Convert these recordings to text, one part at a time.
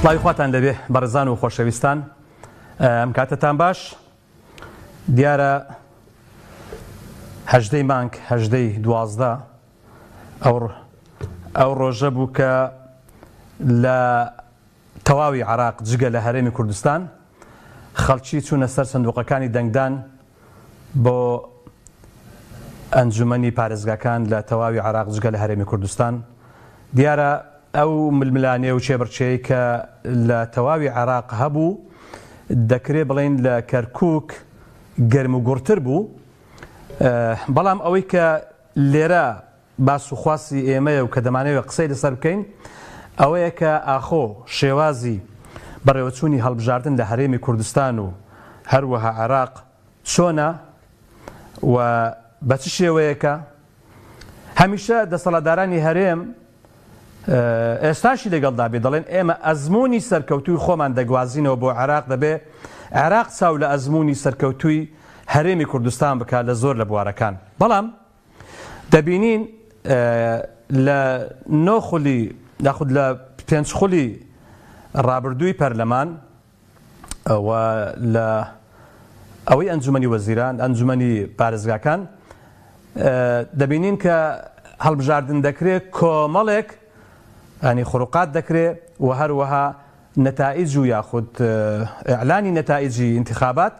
سڵاوی خواتان لێبێ بەڕێزان و خۆشەویستان ئەم کاتەتان باش دیارە هەژدەی مانگ هەژدەی 12 ئەو ئەو ڕۆژە بوو کە لە تەواوی عراق جگە لە هەرێمی کوردستان خەڵکی چوونە سەر سندوقەکانی دەنگدان بۆ ئەنجومەنی پارێزگاکان لە تەواوی عێراق جگە لە هەرێمی کوردستان. دیارە ئەو ململانێ و کێبڕکێی کە لە تەواوی عێراق هەبوو دەکرێ بڵێین لە کەرکووک گەرم و گوڕتر بوو، بەڵام ئەوەی کە لێرە باس و خواسی ئێمەیە و کە دەمانەوێت قسەی لەسەر بکەین ئەوەیە کە ئاخۆ شێوازی بەڕێوەچوونی هەڵبژاردن لە هەرێمی کوردستان و هەروەها عێراق چۆنە و بە چ شێوەیەکە؟ هەمیشە دەسەڵاتدارانی هەرێم ئێستاشی لەگەڵدا بێ دەڵێن ئێمە ئەزموونی سەرکەوتووی خۆمان دەگوازینەوە بۆ عێراق دەبێ عێراق چاو لە ئەزموونی سەرکەوتووی هەرێمی کوردستان بکات لە زۆر لە بوارەکان بەڵام دەبینین لە نۆ خولی یاخود لە پێنج خولی ڕابردووی پەرلەمان و لە ئەوەی ئەنجومەنی وەزیران ئەنجومەنی پارێزگاکان دەبینین کە هەڵبژاردن دەکرێت کۆمەڵێک ئەنی خروقات دەکرێت و هەروەها نەتائیج و یاخود ئیعلانی نەتائیجی ئینتخابات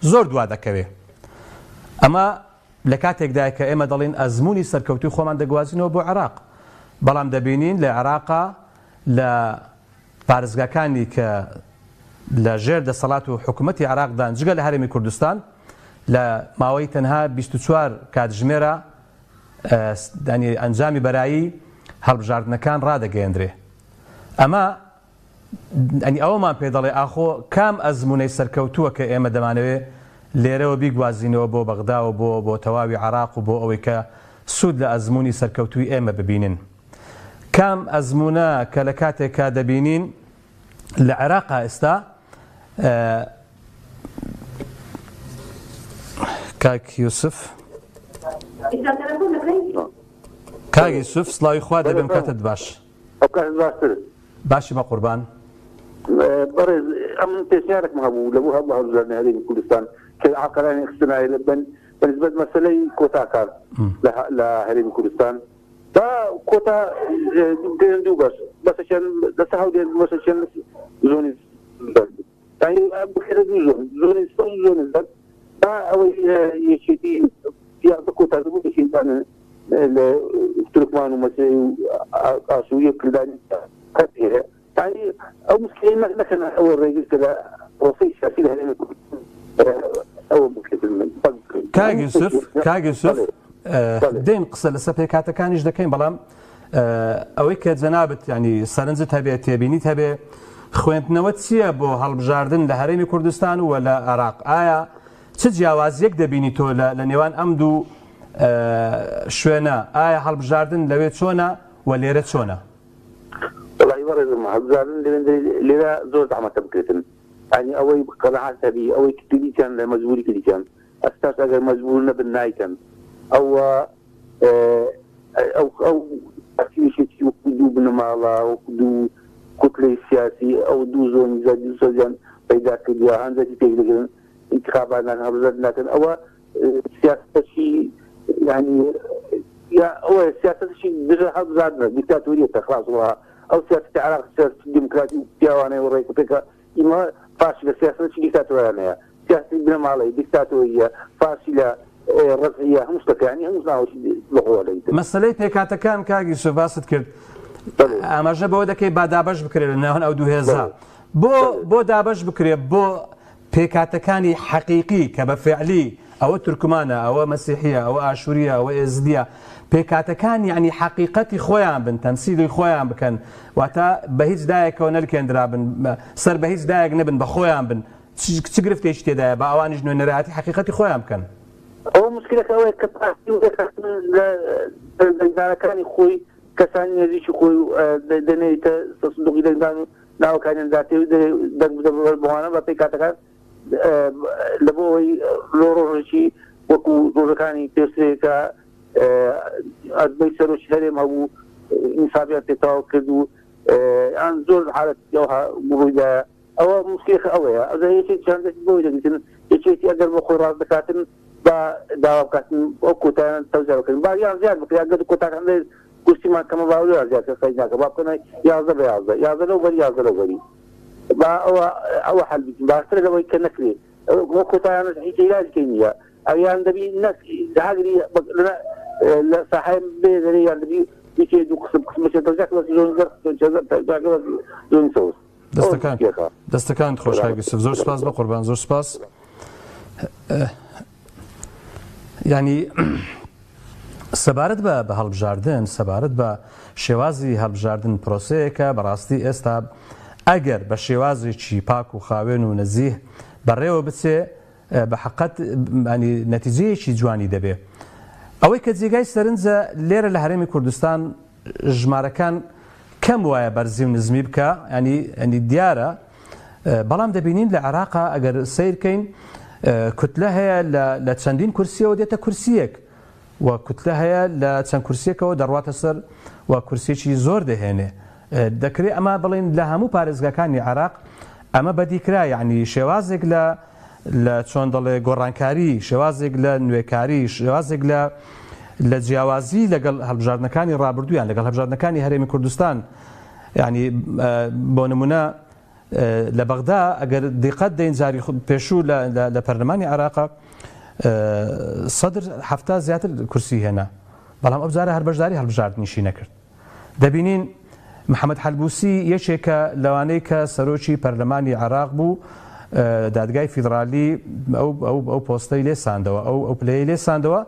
زۆر دوا دەکەوێ. ئەمە لە کاتێکدایە کە ئێمە دەڵێین ئەزموونی سەرکەوتووی خۆمان دەگوازینەوە بۆ عێراق، بەڵام دەبینین لە عێراقا لە پارێزگاکانی کە لە ژێر دەسەڵات و حکوومەتی عێراقدان جگە لە هەرێمی کوردستان لە ماوەی تەنها 24 کاتژمێرا ئەنجامی بەرایی هەڵبژاردنەکان ڕادەگەیەندرێ. ئەمە یانی ئەوەمان پێ دەڵێ ئاخۆ کام ئەزموونەی سەرکەوتووە کە ئێمە دەمانەوێ لێرەوە بیگوازینەوە بۆ بەغدا و بۆ بۆ تەواوی عێراق و بۆ ئەوەی کە سوود لە ئەزموونی سەرکەوتووی ئێمە ببینن؟ کام ئەزموونە کە لە کاتێکا دەبینین لە عێراقا ئێستا کاک یوسف کاک یوسف سڵاوی خوا دەبێم کاتت باش. ئەو کاتت باشتر. باشی بەقوربان. بەڕێز ئەمن پێشنیارێکم هەبوو لە بۆ هەبوو هەڵبژاردنی هەرێمی کوردستان کە عاقلانی خستنایە لە بن بەنسبەت مەسەلەی کۆتاکان لە هەرێمی کوردستان با کۆتا بکرێن دوو بەش بەشێکیان لەسەر هەولێر بەشێکیان زۆنی یانی بکرێتە دوو زۆن زۆنی سەوز و زۆنی زەرد با ئەوەی یەکێتی یاخود کۆتا بۆ یەکێتیان لە تورکمان و مەسیحی و ئاسووریە کلدانی هەر هەیە یانی ئەو مشکلەی نەکەن ئەوە ڕێگر کە لە پرۆسەی سیاسی لە هەرێمی کوردستان ئەوە بکرێت کاک یوسف کاک یوسف دێن قسە لەسەر پێکهاتەکانیش دەکەین بەڵام ئەوەی کە جەنابت ینی سەرنجت هەبێ تێبینیت هەبێ خوێندنەوە چییە بۆ هەڵبژاردن لە هەرێمی کوردستان و لە عێراق ئایا چ جیاوازیەک دەبینی تۆ لە نێوان ئەم دوو شوێنە ئایا هەڵبژاردن لەوێ چۆنە و لێرە چۆنە؟ وەڵاهی بەڕێزم هەڵبژاردن لێرە زۆر زەحمەتە بکرێتن یانی ئەوەی قەناعەت هەبی ئەوەی کردیتیان لە مەجبوری کردیتیان ئەستاش ئەگەر مەجبور نەبن نایکەن ئەوە ئەو ئەو پارتی یەکێتی وەکو دوو بنەماڵە وەکو دوو کوتلەی سیاسی ئەو دوو زۆنی زەرد و سەوزیان پەیدا کردووە هەندێکی پێک دەگرن ئینتخابات ناکەن هەڵبژاردن ناکەن ئەوە سیاسەتێکی یعنی یا ئەوە سیاسەتێکی دژە هەڵبژاردنە دیکتاتۆریەتە خلاص وە ئەو سیاسەتی عێراق سیاسەتی دیموکراتی و پیاوانەیە و ڕێک و پێکە ئیمە فاشلە سیاسەتێکی دیکتاتۆرانەیە سیاسەتی بنەماڵەی دیکتاتۆریە فاشلە ڕەزعیە هەموو شتەکە یانی هەموو ناوەکی لەخۆوە دەگرێت. مەسەلەی پێکهاتەکان کاک یوسف باست کرد ئاماژە بەوە دەکەی با دابەش بکرێت لە نێوان ئەو دوو هێزە بۆ بۆ دابەش بکرێت بۆ پێکهاتەکانی حەقیقی کە بە فعلی ئەوە تورکمانە ئەوە مەسیحیە ئەوە ئاشوریە ئەوە ئێزدیە پێکهاتەکان یعنی حەقیقەتی خۆیان بن تەمسیلی خۆیان بکەن واتە بە هیچ دایەکەوە نەلکێندرابن سەر بە هیچ دایەک نەبن بە خۆیان بن چ گرفتێکی تێدایە با ئەوانیش نوێنەرایەتی حەقیقەتی خۆیان بکەن. ئەوە موشکیلەکە ئەوەیە کە پارتی و رێکخستن لە دەنگدانەکانی خۆی کەسانی نزیکی خۆی دەنێریتە سندوقی دەنگدان و ناوەکانیان داتێ و دەنگ بدە بەوانە بە پێکهاتەکان لە بۆ ئەوەی لۆ ڕۆژێکی وەکو ڕۆژەکانی پێشترێ کە ئەزمەی سەرۆکی هەرێم هەبوو ئینسابیان پێ تەواو کرد و. یان زۆر حالەت ئەوها ڕوویدایە ئەوە مشکلەکە ئەوەیە ئەگەر یەکێک چەندێک بۆی دەگرتن یەکێتی ئەگەر بۆ خۆی ڕاست دەکاتن با داوا بکاتن ئەو کۆتایان تەوزیع بکەن با یان زیاد بکرێت ئەگەر کۆتاکان بێت کورسیمان کەمە با لۆیان زیاد کە قەید ناکە با بکەنە 11 بە 11 11 لەو بەری 11 لەو بەری با ئەوە ئەوە حەل بیت باشترە لەوەی کە نەکرێ ئەو کۆتایانەش هیچ عیلاجێکی نییە ئەویان دەبی نەک هاگری لە ساحەی بێ دەرێ یان دەبی یەکێ دوو قسم قسم بچێت تەوزیع بەس زۆن زەرد تەوزیع بەس زۆن سەوز دەستەکان دەستەکانت خۆش کاک یوسف زۆر سپاس بە قوربان زۆر سپاس ینی سەبارەت بە بە هەڵبژاردن سەبارەت بە شێوازی هەڵبژاردن پرۆسەیەکە بەڕاستی ئێستا ئەگەر بە شێوازێکی پاک و خاوێن و نەزیه بەڕێوە بچێ بە حقت ینی نەتیجەیەکی جوانی دەبێ ئەوەی کە جێگای سەرنجە لێرە لە هەرێمی کوردستان ژمارەکان کەم وایە بەرزی و نزمی بکا ینی ینی دیارە بەڵام دەبینین لە عێراقا ئەگەر سیرکەین کوتلە هەیە لە چەندین کورسیەوە دێتە کورسیەک و کوتلە هەیە لە چەند کورسیەکەوە دەڕواتە سەر و کورسێکی زۆر دەهێنێ دەکرێت ئەمە بڵین لە هەموو پارێزگاکانی عێراق ئەمە بەدیکرا یعنی شێوازێک لە لە چۆن دەڵێ گۆڕانکاری، شێوازێک لە نوێکاری، شێوازێک لە لە جیاوازی لەگەڵ هەڵبژاردنەکانی ڕابردوویان لەگەڵ هەڵبژاردنەکانی هەرێمی کوردستان یعنی بۆ نمونە لە بەغدا ئەگەر دیقەت دەین جاری پێشوو لە پەرلەمانی عێراقا سەدر هەفتا زیاتر کورسی هێنا بەڵام ئەو جارە هەر بەشداری هەڵبژاردنیشی نەکرد دەبینین محەمەد حەلبوسی یەکێکە لەوانەی کە سەرۆکی پەرلەمانی عێراق بوو، دادگای فیدڕالی ئەو پۆستەی لێ ساندەوە، ئەو پلەیەی لێ ساندەوە،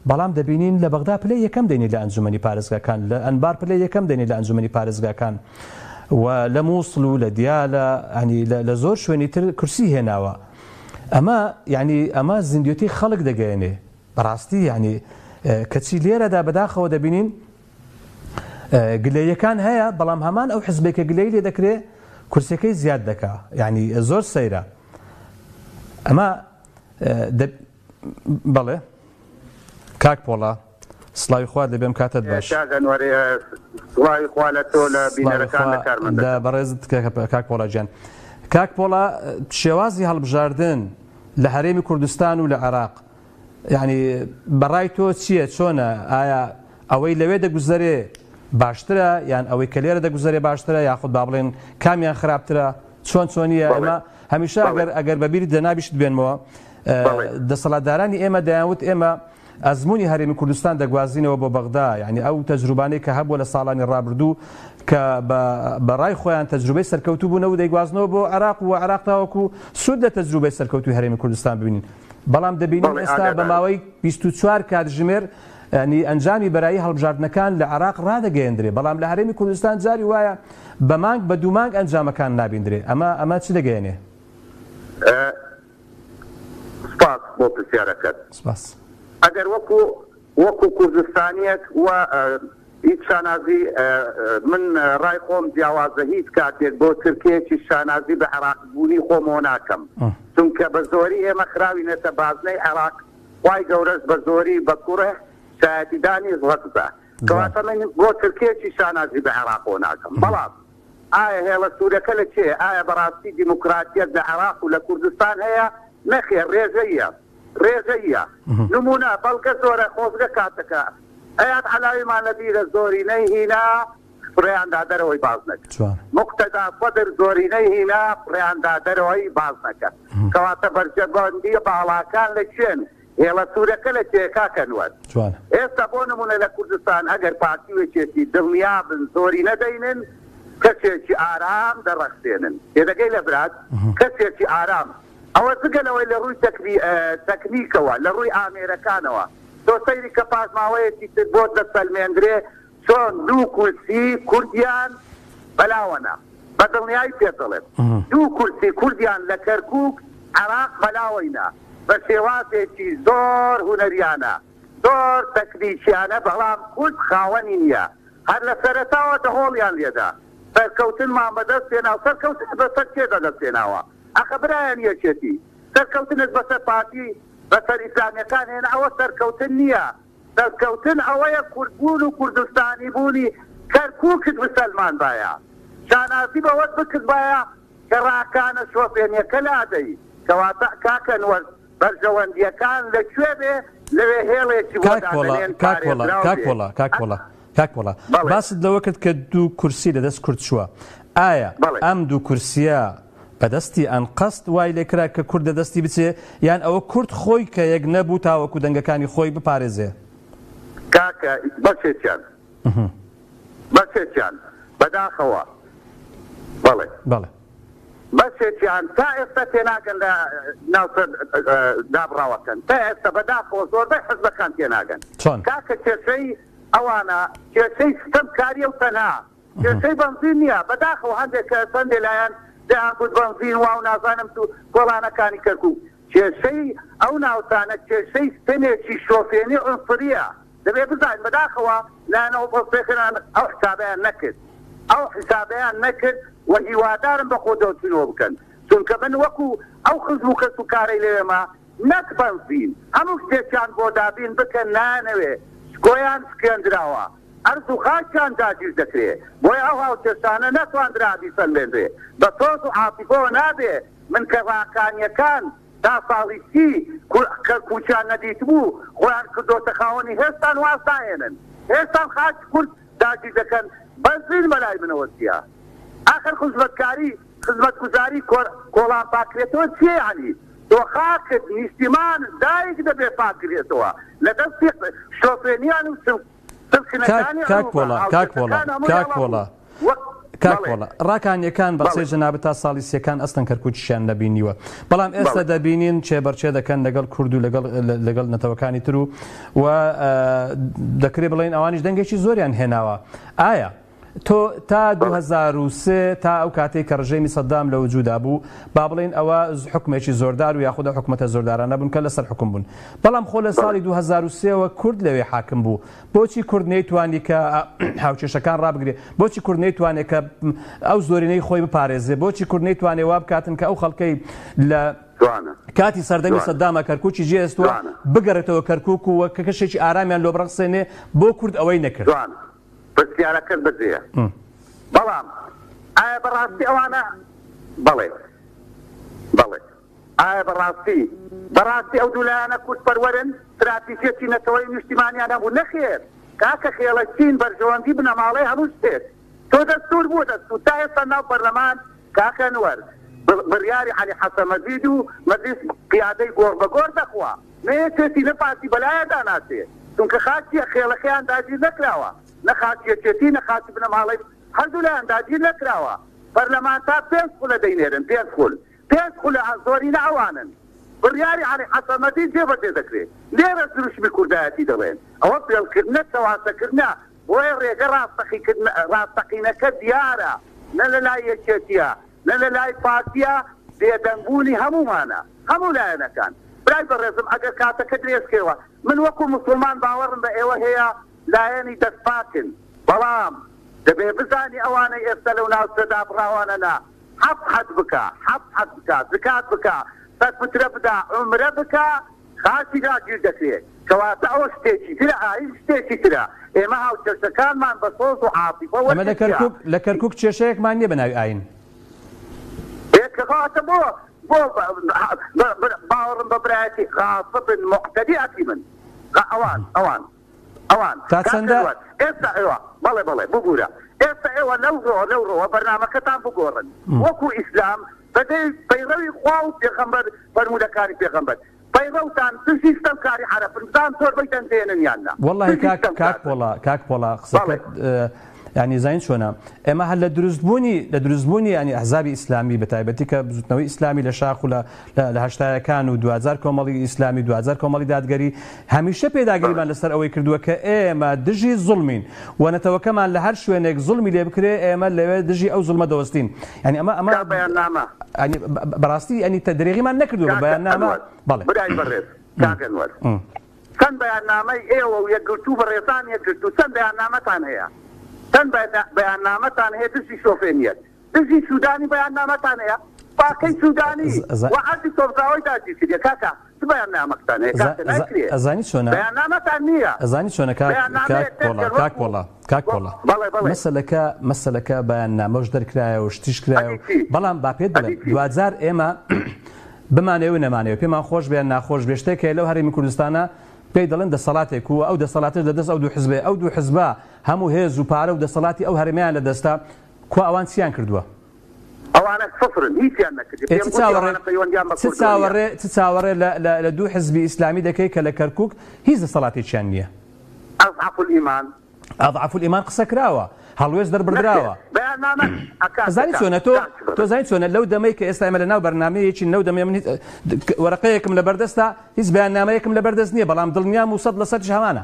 بەڵام دەبینین لە بەغدا پلەی یەکەم دێنی لە ئەنجومەنی پارێزگاکان، لە ئەنبار پلەی یەکەم دێنی لە ئەنجومەنی پارێزگاکان و لە مووسڵ و لە دیالە ینی لە زۆر شوێنی تر کورسی هێناوە. ئەمە یعنی ئەمە زیندوێتی خەڵک دەگەیەنێ بەڕاستی یعنی کەچی لێرەدا بەداخەوە دەبینین گلەییەکان هەیە بەڵام هەمان ئەو حزبێک کە گلەی لێ دەکرێ کورسەکەی زیاد دەکا یعنی زۆر سەیرە ئەمە بەڵێ کاک پۆڵا سڵاوی خوات لەبێم کاتت باش سڵاوی خوا لە تۆ لە بینەرەکان لە کارمەندەکان لە بەڕێزت کاک پۆڵا گیان کاک پۆڵا شێوازی هەڵبژاردن لە هەرێمی کوردستان و لە عێراق یانی بەڕای تۆ چییە چۆنە ئایا ئەوەی لەوێ دەگوزەرێ باشترە یان ئەوەی کە لێرە دەگوزەرێ باشترە یاخود با بڵێن کامیان خراپترە چۆن چۆنیە ئێمە هەمیشە ئەگەر ئەگەر بەبیرت جەنابیشت بێنمەوە دەسەڵاتدارانی ئێمە دەیانوت ئێمە ئەزمموی هەرێمی کوردستان دەگوازینەوە بۆ بەغدا یعنی ئەو تەجروبانەی کە هەبووە لە ساڵانی ڕابردوو کە بە ڕای خۆیان تەجروبەی سەرکەوتوو بوونە و دەیگوازنەوە بۆ عێراق و عێراق تاوەکو سوود لە تەجروبەی سەرکەوتووی هەرێمی کوردستان ببینین بەڵام دەبینین ئێستا بە ماوەی 24 کاتژمێر ینی ئەنجامی بەرایی هەڵبژاردنەکان لە عێراق ڕادەگەیەندرێ بەڵام لە هەرێمی کوردستان جاری وایە بە مانگ بە دوو مانگ ئەنجامەکان نابیندرێ ئەمە ئەمە چ دەگەیەنێ؟ سپاس بۆ پرسیارەکەت. سپاس. ئەگەر وەکو وەکو کوردستانیەک و هیچ شانازی من ڕای خۆم جیاوازە هیچ کاتێک بۆ چرکەیەکیش شانازی بە عێراق بوونی خۆمەوە ناکەم چونکە بە زۆری ئێمە خراوینەتە بازنەی عێراق خوای گەورەش بە زۆری بە کوڕه شایەتیدانی ڕەفزە کەواتە من بۆ چرکەیەکیش شانازی بە عێراقەوە ناکەم بەڵام ئایا هێڵە سوورەکە لە کێیە ئایا بەڕاستی دیموکراتیەت لە عێراق و لە کوردستان هەیە نەخێر ڕێژەییە ڕێژەییە. نموونە، بەڵگە زۆرە، خۆزگە کاتەکە ئەیاد عەلاویمان لە بیرە زۆرینەی هینا فڕێیان دا دەرەوەی بازنەکە. موقتەدا سەدر زۆرینەی هینا فڕێیان دا دەرەوەی بازنەکە. کەواتە بەرژەوەندییە باڵاکان لە کوێن؟ هێڵە سوورەکە لە کوێیە کاک ئەنوەر؟ ئێستا بۆ نموونە لە کوردستان ئەگەر پارتی و یەکێتی دڵنیا بن زۆرینە دەینن، کەسێکی ئارام دەڕەخسێنن. تێدەگەی لە برات؟ کەسێکی ئارام. ئەوە جگە لەوەی لە ڕووی تەکنیکەوە، لە ڕووی ئامێرەکانەوە، تۆ سەیری کە پاش ماوەیەکی تر بۆت دەسەلمێندرێ چۆن دوو کورسی کوردیان بەلاوە نا. بە دڵنیایی پێت دەڵێم دوو کورسی کوردیان لە کەرکووک، عێراق بەلاوەی نا. بە شێوازێکی زۆر هونەریانە، زۆر تەکنیکیانە، بەڵام کورد خاوەنی نییە. هەر لە سەرەتاوە دەهۆڵیان لێدا. سەرکەوتنمان بەدەست هێنا و سەرکەوتنت بەسەر کێ بەدەست هێناوە؟ ئەخە برایان یەکێتی سەرکەوتنت بەسەر پارتی بەسەر ئیسلامیەکان هێنا ئەوە سەرکەوتن نیە سەرکەوتن ئەوەیە کوردبوون و کوردستانی بوونی کەرکوکت بسەلمانبایە. شانازی بەوەت بکردبایە کە ڕاکانە شۆفێنیەکە لادەی کەواتە کاک ئەنوەر بەرژەوەندیەکان لە کوێ بێ لەوێ هێڵێکی بۆ کاک پۆڵا دادەنێن کاک پۆڵا پارێزراو کاک بێ پۆڵا کاک پۆڵا کاک پۆڵا بەڵێ. باست لەوە کرد کە دوو کورسی لە دەست کورد چووە ئایا بەڵێ. ئەم دوو کورسیە بە دەستی ئەنقەست وای لێکرا کە کورد لە دەستی بچێ یان ئەوە کورد خۆی کە یەک نەبوو تاوەکو دەنگەکانی خۆی بپارێزێ؟ کاکە بەشێکیان بەشێکیان بەداخەوە بەڵێ. بەڵێ. بەشێکیان تا ئێستا تێناگەن لە ناوچە دابڕاوەکەن تا ئێستا بەداخەوە زۆربەی حزبەکان تێناگەن. چۆن؟ کاکە کێشەی ئەوانە کێشەی ستەمکاریە و تەنها کێشەی بەنزین نیە بەداخەوە هەندێک کەس هەندێ لایەن دەیان گوت بەنزین واو نازانم تو کۆڵانەکانی کەرکوک کێشەی ئەو ناوچانە کێشەی ستەمێکی شۆفێنی عونسریە دەبێ بزانین بەداخەوە لایەنە ئۆپۆزسیۆنەکان ئەو حسابەیان نەکرد ئەو حسابەیان نەکرد و هیوادارم بە خۆدەوچونەوە بکەن چونکە من وەکو ئەو خزم و کەس و کارەی لەوێمە نەک بەنزین هەموو شتێکیان بۆ دابین بکەن نایانەوێ شکۆیان شکێندراوە ئەرز و خاکیان داگیر دەکرێ بۆیە ئەو هاوکێشانە نەتواندرا بیسەلمێنرێ بە سۆز و عاتیفەوە نابێ من کە ڕاکانیەکان تا ساڵی سی کەرکوکیان نەدیتبوو خۆیان کردۆتە خاوەنی هێشتان واز ناهێنن هێشتان خاکی کورد داگیر دەکەن بەنزین بەلای منەوە چیە ئاخر خزمەتکاری خزمەتگوزاری کۆڵان پاکرێتەوە چیە یەعنی تۆ خاکت نیشتیمانت دایک دەبێ پاک کرێتەوە لە دەستی شۆفێنیان و کاک سلکنەکانی کاک عروبە پۆڵا کاک پۆڵا هاوچەرخەکان هەمووی کاک ئەوە پۆڵا بوو وەک کاک بەڵێ پۆڵا ڕاکانیەکان بە بەڵێ قسەی جەنابت تا ساڵی سیەکان ئەسڵەن کەرکوکیشیان نەبینیوە بەڵام ئێستا بەڵێ دەبینین چێبەرچێ دەکەن لەگەڵ کورد و لەگەڵ لەگەڵ نەتەوەکانی تر و و دەکرێ بڵێین ئەوانیش دەنگێکی زۆریان هێناوە ئایا تۆ تا 2003 تا ئەو کاتەی کە ڕژێمی سەدام لە وجودا بوو، با بڵێین ئەوە حوکمێکی زۆردار و یاخود ئەو حکومەتە زۆردارانە بوون کە لەسەر حوکم بوون. بەڵام خۆ لە ساڵی 2003 وە کورد لەوێ حاکم بوو. بۆچی کورد نەیتوانی کە هاوکێشەکان ڕابگرێ؟ بۆچی کورد نەیتوانێ کە ئەو زۆرینەی خۆی بپارێزێ؟ بۆچی کورد نەیتوانێ وا بکاتن کە ئەو خەڵکەی لە کاتی سەردەمی سەداما کەرکوکی جێهێشتووە بگەڕێتەوە کەرکوک و کەشێکی ئارامیان لۆ بڕەخسێنێ؟ بۆ کورد ئەوەی نەکرد؟ پرسیارەکەت بەجێیە بەڵام ئایا بەڕاستی ئەوانە بەڵێ بەڵێ ئایا بەڕاستی بەڕاستی ئەو دوو لایەنە کوردپەروەرن ستراتیژیەتی نەتەوەی نیشتیمانیان هەبوو نەخێر کاکە خێڵەکین بەرژەوەندی بنەماڵەی هەموو شتێک تۆ دەستور بووە دەستور تا ئێستا ناو پەرلەمان کاکە ئەنوەر بڕیاری عەلی حەسەن مەجید و مەجلیس قیادەی گۆڕ بە گۆڕ دەخوا نە یەکێتی نە پارتی بەلایاندا ناچێ چونکە خاکی خێڵەکەیان داگیر نەکراوە نە خاکی یەکێتی نە خاکی بنەماڵەی هەردوولایان داگیر نەکراوە پەرلەمانتار پێنج خولە دەینێرن پێنج خول پێنج خولە زۆرینە ئەوانن بڕیاری عەلی حەسەن مەجید جێ بەجێ دەکرێ لێرە دروشمی کوردایەتی دەڵێن ئەوە فێڵکردنە چەواشەکردنە بۆیە ڕێگە ڕاستەقینەکە دیارە نە لە لای یەکێتیە نە لە لای پارتیە بێدەنگ بوونی هەموومانە هەموو لایەنەکان برای بەڕێزم ئەگەر کاتەکە درێژ کەیەوە من وەکو موسڵمان باوەڕم بە ئێوە هەیە لایەنی دەست پاکن بەڵام دەبێ بزانی ئەوانەی ئێستا لەو ناوچە دابڕاوانە نە حەف حەج بکا حەف حەج بکا زکات بکا سەرپترە بدا عومرە بکا خاکی داگیر دەکرێ کەواتە ئەوە شتێکی ترە ئایین شتێکی ترە ئێمە هاوکێشەکانمان بە سۆز و عاتیفە ئێمە لە وەرگرتیە. کەرکوک لە کەرکوک کێشەیەکمان نیە بە ناوی ئایین. ئێ کەواتە بۆ بۆ باوەڕم بە برایەتی غاسبن موقتەدی ئەکی من ئەوان ئەوان ئەوان تا کاک چەندە؟ سەروەر ئێستا ئێوە بەڵێ بەڵێ ببورە ئێستا ئێوە لەو ڕۆ لەو ڕۆوە بەرنامەکەتان بگۆڕن وەکو ئیسلام بەدەی پەیڕەوی خوا و پێغەمبەر فەرموودەکانی پێغەمبەر پەیڕەوتان دژی ستەمکاری عەرەبن بزان زۆربەی دەنگ دێنن یان نا وەڵاهی دژی کاک کاک ستەمکار بن پۆڵا کاک پۆڵا بەڵێ. قسەکەت یانی زانین چۆنە ئێمە هەر لە دروستبوونی لە دروستبوونی ینی ئەحزابی ئیسلامی بە تایبەتی کە بزوتنەوەی ئیسلامی لە شاخ و لە لە هەشتایەکان و دواجار کۆمەڵی ئیسلامی دواجار کۆمەڵی دادگەری هەمیشە پێداگریمان لەسەر ئەوەی کردووە کە ئێمە دژی زوڵمین و نەتەوەکەمان لە هەر شوێنێک زوڵمی لێ بکرێ ئێمە لەوێ دژی ئەو زوڵمە دەوەستین یانی ئەمە ئەمە کا بەیاننامە. یانی بەڕاستی یانی تەدرێغیمان نەکردووە بە کاکە بەیاننامە ئەنوەر بەڵێ. برای بەڕێز کاک ئەنوەر چەند بەیاننامەی ئێوە و یەکگرتوو بەڕێزان یەکگرتوو چەند بەیاننامەتان هەیە چەند بەیاننامەتان هەیە دژی شۆفێنیەت دژی سودانی بەیاننامەتان هەیە؟ سوپاکەی سودانی و عەردی تۆپزاوەی داگیر کردیە کاکە چ بەیاننامەکتان هەیە کاکە نایکرێ ئەزانی چۆنە بەیاننامەتان نییە ئەزانی چۆنە کاک کاک پۆڵا کاک پۆڵا کاک پۆڵا بەڵێ بەڵێ مەسەلەکە مەسەلەکە بەیاننامەش دەرکرایە و شتیش کرایە و بەڵام با پێت بڵێم دواجار ئێمە بمانەوێ و نەمانەوێ پێمان خۆش بێ یان ناخۆش بێ شتێک هەیە لەو هەرێمی کوردستانە پێی دەڵێن دەسەڵاتێک و ئەو دەسەڵاتەش لە دەست ئەو دوو حزبەیە ئەو دوو حزبە هەموو هێز و پارە و دەسەڵاتی ئەو هەرێمەیان لە دەستە کوا ئەوان چیان کردووە؟ ئەوانە سفرن هیچیان نەکردیە ئێ پێم چ گوتی چاوەڕێ ئەوانە پەیوەندیان بە چ کوردەوە نیە. چاوەڕێ چ چاوەڕێ لە لە لە دوو حزبی ئیسلامی دەکەی کە لە کەرکوک هیچ دەسەڵاتێکیان نیە؟ اضعف الایمان. اضعف الایمان قسە کراوە هەڵوێست نەخێر دەربڕدراوە. بەیاننامە ئەکات ئەزانی کاک چۆنە تۆ کاک تۆ زانی چۆنە لەو دەمەی کە ئێستا ئێمە لە ناو بەرنامەیەکین لەو دەمەی من هیچ وەرەقەیەکم لەبەردەستە هیچ بەیاننامەیەکم لەبەردەست نییە بەڵام دڵنیام و 100% هەمانە.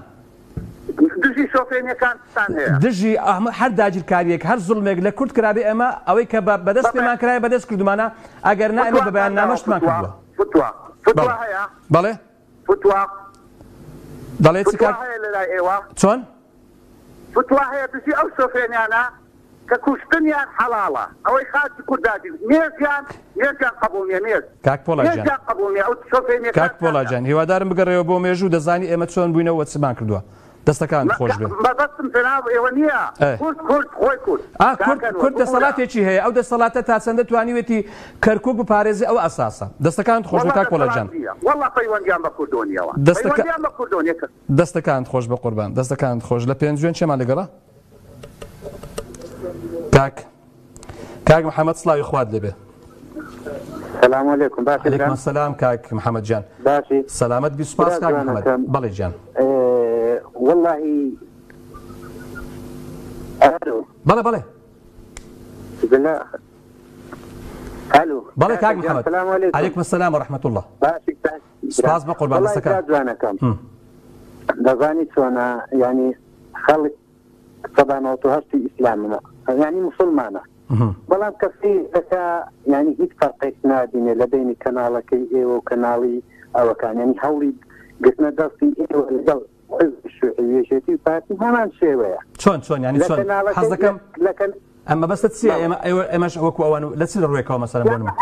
دژی شۆفێنیەکان چتان هەیە؟ دژی هەر داگیرکاریەک هەر زوڵمێک لە کورد کرابێ ئێمە ئەوەی کە بە بەدەست پێمان کرایە بەدەست کردومانە ئەگەر نا ئێمە بە فتواتان بەیاننامە داوە شتمان فتوا کردووە. فتوا فتوا بەڵێ هەیە؟ بەڵێ فتوا دەڵێ چ فتوا کاک هەیە لەلای ئێوە؟ چۆن؟ فتوا هەیە دژی ئەو شۆفێنیانە کە کوشتنیان حەڵاڵە ئەوەی خاکی کورد داگیر نوێژیان نوێژیان قبوڵ نیە نوێژ کاک پۆڵا گیان نوێژیان قبوڵ نیە ئەو شۆفێنیەکان کاک پۆڵا کاکە گیان هیوادارم بگەڕێوە بۆ مێژوو دەزانی ئێمە چۆن بووینە و چمان کردووە دەستەکانت خۆش بێ. مەبەستم جەناب ئێوە نیە ئێ. کورد کورد خۆی کورد ئا کورد کاکە نوە کورد ببورە. دەسەڵاتێکی هەیە ئەو دەسەڵاتە تا چەندە توانیوێتی کەرکوک بپارێزێ ئەوە ئەساسە دەستەکانت خۆش بێ وەڵا کاک پۆڵا دەسەڵات گیان. نیە وەڵا پەیوەندیان بە کوردۆ نیەوە دەستەکە پەیوەندیان بە کوردۆ نیە کە. دەستەکانت خۆش بێ قوربان دەستەکانت خۆش لە پێنجوێن کێمان لەگەڵە؟ کاک کاک محەممەد سڵاوی خوات لێبێ. سلام علیکم باشی علیکم برام السلام کاک محەممەد گیان باشی سەلامەت بی سوپاس برا کاک محەممەد جوانەکەم بەڵێ گیان واللهی ئەلو بەڵێ بەڵێ بلا ئەلو بەڵێ کاک کاکە گیان محەممەد سلام علیکم علیکم السلام ورحمة الله باشی کاک برا سوپاس بە قوربان واللهی دەستەکان برا جوانەکەم دەزانی چۆنە یعنی خەڵک 98% ی ئیسلامە یعنی موسڵمانە بەڵام کە سەیر دەکا یعنی هیچ فەرقێک نابینێ لە بەینی کەناڵەکەی ئێوە و کەناڵی ئەوەکان یعنی هەوڵی گرتنە دەستی ئێوە لەگەڵ حزبی شیوعی و یەکێتی و پارتی هەمان شێوەیە چۆن چۆن یعنی لە چۆن حەز کەناڵەکەی دەکەم لە کەن ئەم مەبەستت چییە بەڵێ ئێمە ئێوە ئێمەش وەکو ئەوان و لە چ ڕووێکەوە مەسەلەن بۆ نموونە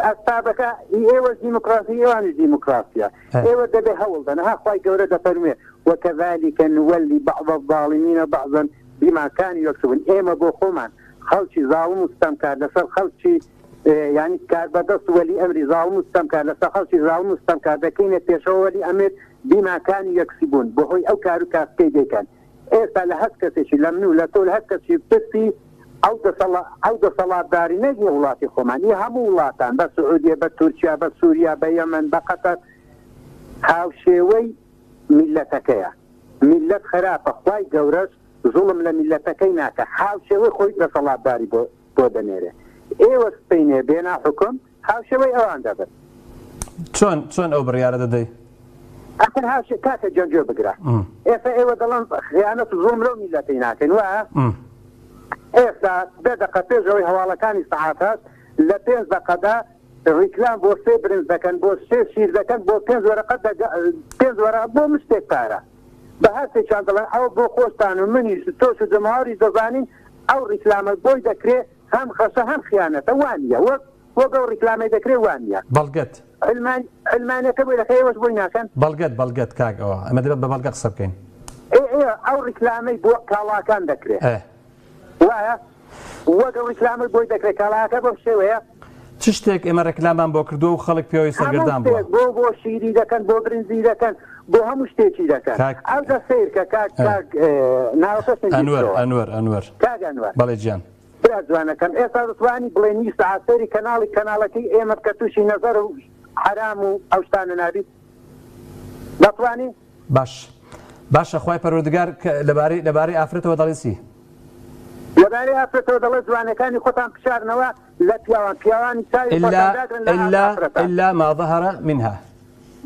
ئەسبابەکە هی ئێوەش دیموکراسی ئێوانیش دیموکراسیە ئێ. ئێوە دەبێ هەوڵ دەن ها خوای گەورە دەفەرموێ وکذلک نولی بعض الظالمین بعضا بما كانوا یکسبون ئێمە بۆ خۆمان خەڵکی زاڵم و ستەمکار لەسەر خەڵکی یانی کاربەدەست و وەلی ئەمری زاڵم و ستەمکار لەسەر خەڵکی زاڵم و ستەمکار دەکەینە پێشەوە وەلی ئەمر بما كانوا یکسبون بەهۆی ئەو کار و کاسپەی دەیکەن ئێستا لە هەر کەسێکی لە من و لە تۆ لە هەر کەسی بپرسی ئەو دەسەڵا ئەو دەسەڵاتداری نەک ی وڵاتی خۆمان ی هەموو وڵاتان بە سعودیە بە تورکیا بە سوریا بە یەمەن بە قەتەر هاوشێوەی میللەتەکەیە میللەت خراپە خوای گەورەش زوڵم لە میللەتەکەی ناکا هاوشێوەی خۆی دەسەڵاتداری بۆ بۆ دەنێرێ ئێوە سبەینێ بێنە حوکم هاوشێوەی ئەوان دەبن. چۆن چۆن ئەو بڕیارە دەدەی؟ ئەخر هاوشێ کاکە گیان گوێ بگرە ئێستا ئێوە دەڵێن خیانەت و زوڵم لەو میللەتەی ناکەین وایە؟ ئێستا دە دەقە پێش ئەوەی هەواڵەکانی سەعات هەشت لە پێنج دەقەدا ڕیکلام بۆ سێ برنج دەکەن بۆ سێ شیر دەکەن بۆ پێنج وەرەقە پێنج وەرەقە بۆ مشتێک پارە بە هەرسێکیان دەڵێن ئەوە بۆ خۆشتان و منیش و تۆش و جەماوەریش دەزانین ئەو ڕیکلامە بۆی دەکرێ هەم غەشە هەم خیانەتە وانیە وەک وەک ئەو ڕیکلامەی دەکرێ وانیە. بەڵگەت. علمان علمانەکە بۆی دەکا ئێوەش بۆی ناکەن؟ بەڵگەت بەڵگەت کاک ئەوە ئەمە دەبێت بە بەڵگە قسە بکەین. ئێ ئێ ئەو ڕیکلامەی بۆ کاڵاکان دەکرێ ئێ. وایە؟ وەک ئەو ڕیکلامەی بۆی دەکرێ کاڵاکە بەم شێوەیە. چ شتێک ئێمە ڕێکلامان بۆ کردووە و خەڵک پێوەی هەموو سەرگەردان بووە؟ شتێک بۆ بۆ شیری دەکەن بۆ برنجی دەکەن بۆ هەموو شتێکی دەکەن کاک ئەوجا سەیرکە کاک ئێ. کاک ناوەکەشم بیر ئەنوەر بکەوە ئەنوەر ئەنوەر کاک ئەنوەر. بەڵێ گیان. برا جوانەکەم ئێستا دەتوانی بڵێی نیو سەعات سەیری کەناڵی کەناڵەکەی ئێمە بکە توشی نەزەر و حەرام و ئەو شتانە نابیت دەتوانی؟ باش باشە خوای پەروەردگار کە لەبارەی لەبارەی ئافرەتەوە دەڵێ چی؟ لەبارەی ئافرەتەوە دەڵێ جوانەکانی خۆتان بشارنەوە لە پیاوان پیاوانی چاوی الا خۆتان داگرن لە الا ئافرەتان. الا ما ظهر منها.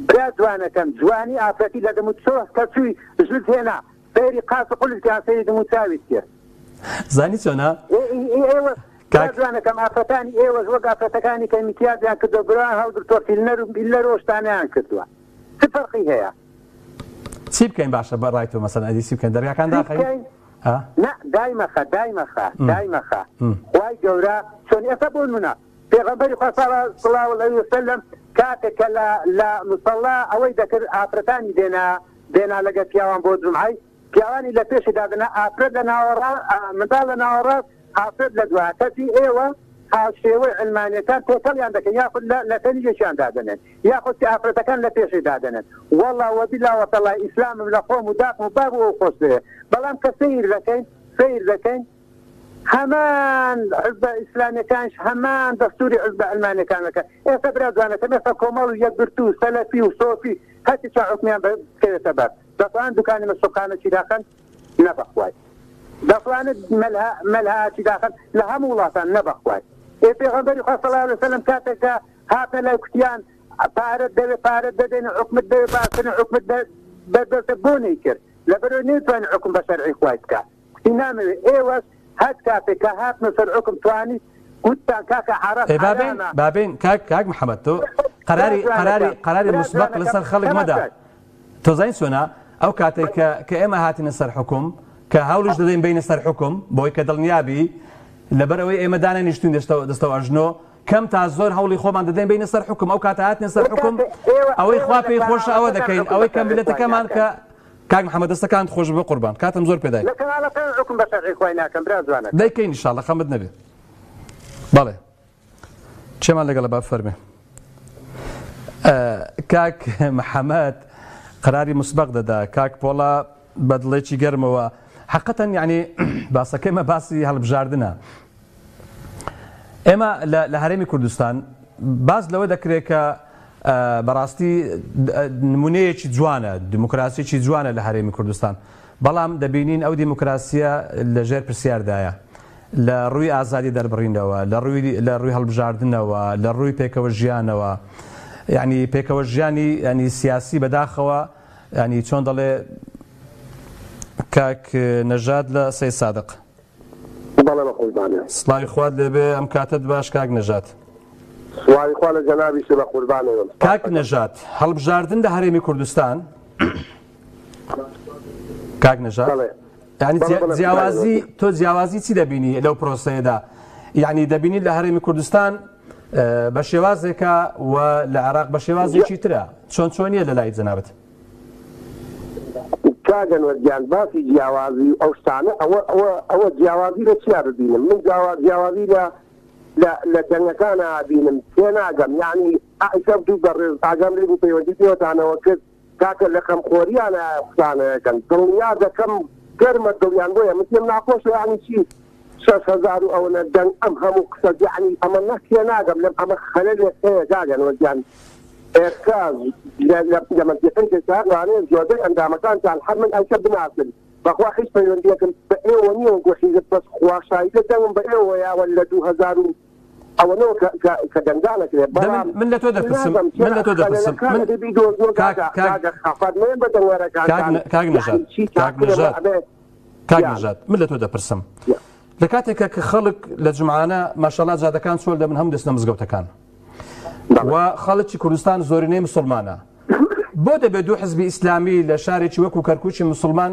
برا جوانەکەم جوانی ئافرەتی لە دەم و چۆ کە چووی ژنت هێنا سەیری قاچ و قولت کرد سەیری دم و چاویت کرد. زانی چۆنە؟ ئێ ئی ئێوەش برا کاک. جوانەکەم ئافرەتانی ئێوەش وەک ئافرەتەکانی کە میکیاجیان کردوە برۆیان هەڵگرتوە فیلنەر و میلەر و شتانەیان کردوە چ فەرقی هەیە؟ چی بکەین باشە بە ڕای تۆ مەسەلەن ئەدی چی بکەین دەرگاکان چی داخەین؟ بکەین؟ ها؟ نا دایمەخە دایمەخە دایمەخە خوای گەورە چۆن ئێستا بۆ نمونە. پێغەمبەری خوا صلی اللە علیە وسلم کاتێک کە لە لە مصلی ئەوەی دەکرد ئافرەتانی دێنا دێنا لەگەر پیاوان بۆ جومعەی پیاوانی لە پێشی دادەنا ئافرەت لە ناوەڕا منداڵ لە ناوەڕاست ئافرەت لە دوا کەچی ئێوە هاوشێوەی عیلمانیەکان تێکەڵیان دەکەن یاخود لە لە تەنیشتیان دادەنێن یاخود ئافرەتەکان لە پێشی دادەنێن وەڵا وەبیلا وەتەڵای ئیسلامم لە خۆم و داکم و باب و ئەو خۆش دەوێ بەڵام کە سەیر دەکەین سەیر دەکەین هەمان حزبە ئیسلامیەکانیش هەمان دەستوری حزبە عەلمانیەکان دەکەن ئێستا برا جوانەکەم ئێستا کۆمەڵ و یەکگرتوو و سەلەفی و سۆفی هەرچی چا حوکمیان بکەوێتە بەر دەتوانن دوکانی مەشروبخانە چی داخەن نە بەخوای دەتوانن مەلها مەلها چی داخەن لە هەموو وڵاتان نە بەخوای ئێ پێغەمبەری خوا صلی اللە علیه وسلم کاتێک کە هاتنە لای کوتیان پارەت دەوێ پارەت دەدەین حکومت دەوێ باشترین حکومت بەردەستە بۆ نەیکرد لەبەرئەوەی نەیتوانی حوکم بە شەرعی خوای بکا کوتی نامەوێ ئێوەش هەر کاتێک کە هاتنە سەر حوکم توانیت گوتتان کاکە عەرەب ئێ بابین حەرامە بابین کاک کاک محمد تۆ قەراری برا قەراری جوانەکەم قەراری برا مسبق جوانەکەم لەسەر خەڵک مەدە تەماشای تۆ زانی چۆنە ئەو کاتێک کە کە ئێمە هاتینە سەر حوکم کە هەوڵیش دەدەین بینە سەر حوکم بۆی کە دڵنیابی لەبەر ئەوەی ئێمە دانەنیشتوین دەستەوە دەستەوە ئەژنۆ کەم تا زۆر هەوڵی خۆمان دەدەین بینە سەر حوکم ئەو کاتە هاتینە سەر ئێ حوکم کاکە ئێوە ئەوەی ئێوە خوا لە پێی خۆشە ئەوە کەناڵەکەتان دەکەین حوکم ئەوەی بە کە شەرعی خوای میللەتەکەمان ناکەن کە کاک محمد دەستەکانت خۆش بێ قوربان کاتم زۆر پێدای. لە کەناڵەکان حوکم بە شەرعی خوای ناکەن برا جوانەکەم. دەیکەین ان شاءاللە خەمت نەبێ. بەڵێ چێمان لەگەڵە با فەرمێ. کاک محەممەد قراری مسبق دەدا کاک پۆڵا بە دڵێکی گەرمەوە حقەتەن یعنی باسەکەی مە باسی هەڵبژاردنە ئێمە لە هەرێمی کوردستان باس لەوە دەکرێت کە بەڕاستی نمونەیەکی جوانە دیموکراسیی جوانە لە هەرێمی کوردستان بەڵام دەبینین ئەو دیموکراسیە لە ژێر پرسیاردایە لە ڕووی ئازادی دەربڕینەوە لە ڕووی لە ڕووی هەڵبژاردنەوە لە ڕووی پێکەوە ژیانەوە یعنی پێکەوە ژیانی ینی سیاسی بەداخەوە ینی چۆن دەڵێ کاک نەژاد لە سەی سادق بەڵێ بە قوربانێ. سڵاوی خوات لێبێ ئەم کاتەت باش کاک نەژاد. سڵاوی خوا لە جەنابیشت بە قوربانێ بم سپاست کاک دەکەم. نەژاد هەڵبژاردن لە هەرێمی کوردستان کاک نەژاد بەڵێ یعنی بەڵێ بەڵێ جیاوازی تۆ جیاوازی چی دەبینی لەو پرۆسەیەدا یعنی دەبینی لە هەرێمی کوردستان بە شێوازێکە و لە عێراق بە شێوازێکی ترە چۆن چۆنیە لە لای جەنابت؟ کاک ئەنوەر گیان باسی جیاوازی و ئەو شتانە ئەوە ئەوە ئەوە جیاوازی لە چیا ببینم من جاوا جیاوازی لە لە لە دەنگەکانا ئەبینم تێناگەم یانی ئایسە دوو بەڕێز ئاگام لێ بوو پەیوەندی پێوەتانەوە کرد کاکە لە خەمخۆریانە قسانەکەن دڵنیا دەکەم گەرمە دڵیان بۆیە من پێم ناخۆشە یانی چی 6000 و ئەوەنە دەنگ ئەم هەموو قسە یانی ئەمە نە تێناگەم لەم ئەمە خەلەلێک هەیە کاک ئەنوەر گیان ئێستا لە مەنتیقەی کەسار لەوانەیە زۆربەی ئەندامەکانتان هەر من ئەوکە بناسن بەخوا هیچ پەیوەندیەکم بە ئێوە نییە وەکو حیزب بەس خوا شاهیدە دەنگم بە ئێوە یاوە لە 2000 و ئەوەنەوە کە کە کە دەنگدان ئەکرێ دە من بەڵام من لە تۆ دەپرسم نازم من لە تۆ دەپرسم خەلەلەکان من ئەبێ بیدۆزنەوە کاک کاکە کاک کاکە خەفەت مەیەن بە کاک دەنگوەرەکانتان کاک نەژاد یەعنی چی کاک تاکرێ نەژاد ئەبێ کاک گیان نەژاد من لە تۆ دەپرسم گیان لە کاتێکە کە خەڵک لە جومعانە ماشەڵا جادەکان چۆل دەبن هەموو دەچنە مزگەوتەکان بەڵێ و خەڵکی کوردستان زۆرینەی مسوڵمانە بۆ دەبێت دوو حزبی ئیسلامی لە شارێکی وەکو کەرکوکی مسوڵمان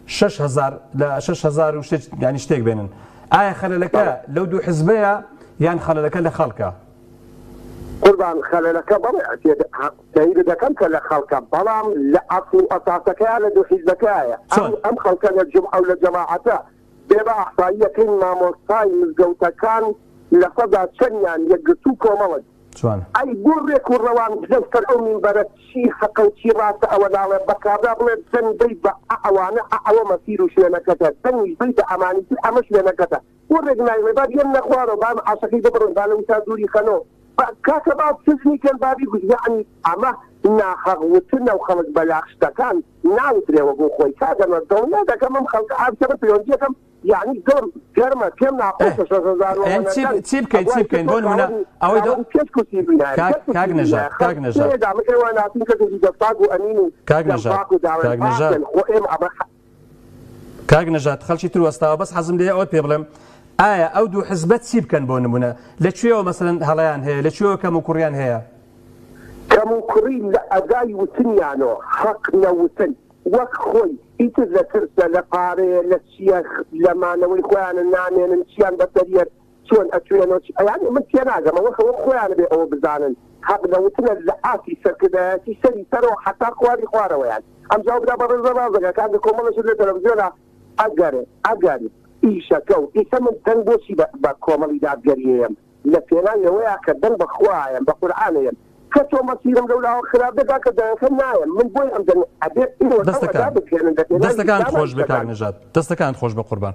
6000 لە 6000 و شتێک یانی شتێک بێنن ئایا خەلەلەکە بەڵێ لەو دوو حزبەیە یان خەلەلەکە لە خەڵکە؟ قوربان خەلەلەکە بەڵێ تەیید دەکەم کە لە خەڵکە بەڵام لە ئەسڵ و ئەساسەکەیا لە دوو حیزبەکەیە ئەم چۆن؟ ئەم خەڵکە لە جومعە و لە جەماعەتە بێ بە ئەحساییەکەی مامۆستای مزگەوتەکان لەسەدا چەنیان یەکگرتوو کۆمەڵن؟ جوانە. ئەی بۆ ڕێک و ڕەوان لەو سەر ئەو مینبەرە چی حەقە و چی ڕاستە ئەوە ناڵێ بە کابرا بڵێ دەنگ بەی بە ئە ئەوانە ئە ئەوە مەسیر و شوێنەکەتە دەنگیش بەی بە ئەمانی تر ئەمە شوێنەکەتە بۆ ڕێک نایڵێ با بیەننە خوارەوە با معاشەکەی ببڕن با لە وتا دووری خەنەوە با کاکە با سجنی کەن با بیکوژن یەعنی ئەمە ناحەق وتنە و خەڵک بەلاق شتەکان ناوترێ وەکو خۆی کاک ئەنوەر دڵنیا دەکەم ئەم خەڵکە ئابکە من پەیوەندیەکەم یەعنی دڵم گەرمە پێم ناخۆشە 6000 و ئەن ئەوەنە چی دەنگ چی بکەین چی ئەبوایە بکەین تۆ بۆ نمونە خاوەنی ئەوەی دە خاوەنی پێنج کورسی بووینایە کاک یەک کاک کورسی نەژاد بووینایە کاک خەڵک نەژاد تێدا من ئێوە ناسین کەسێکی دەستپاک و ئەمین و کاک دەم نەژاد پاک و داوێن کاک نەژاد پاکن خۆ ئێمە ئەمە کاک نەژاد خەڵکی تر وەستاوە بەس حەزم لێیە ئەوەت پێ بڵێم ئایا ئەو دوو حزبە چی بکەن بۆ نمونە لە کوێوە مەسەلەن هەڵەیان هەیە لە کوێوە کەم و کوڕیان هەیە؟ کەم و کوڕی لە ئەدای وتنیانۆ حەق نەوتن وەک خۆی ئیتر لە ترسە لە پارەیە لە چیە لە مانەوەی خۆیانە نامێنن چیان بەسەریەت. چۆن ئەتوێنەوە چ یانی من تێناگەم ئەوە ئەوە خۆیان ئەبێ ئەوە بزانن حەق لە وتنە لە ئاستی سەرکردایەتی سەری سەرەوە حەتا خواری خوارەوەیان ئەمجا برا بەڕێزە ڕاست دەکا کاکە کۆمەڵە شت لە تەلەفزیۆنا ئەگەر ئەگەر ئیشەکە و ئیسە من دەنگ بۆچی بە بە کۆمەڵی دادگەری ئەیەم لە پێناوی ئەوەیا کە دەنگ بە خوا ئەیەم بە قورعان ئەیەم کە تۆ مەسیرم لەولاوە خراپ دەکا کە دەنگەکە نایەم من بۆی ئەم دەنگ ئەبێ ئێوە ئەو دەستەکان ئەدا بگەنن لە پێناوی دەستەکانت ئیسلاما خۆش بێ کاک ئیشەکان. نەژاد دەستەکانت خۆش بێ قوربان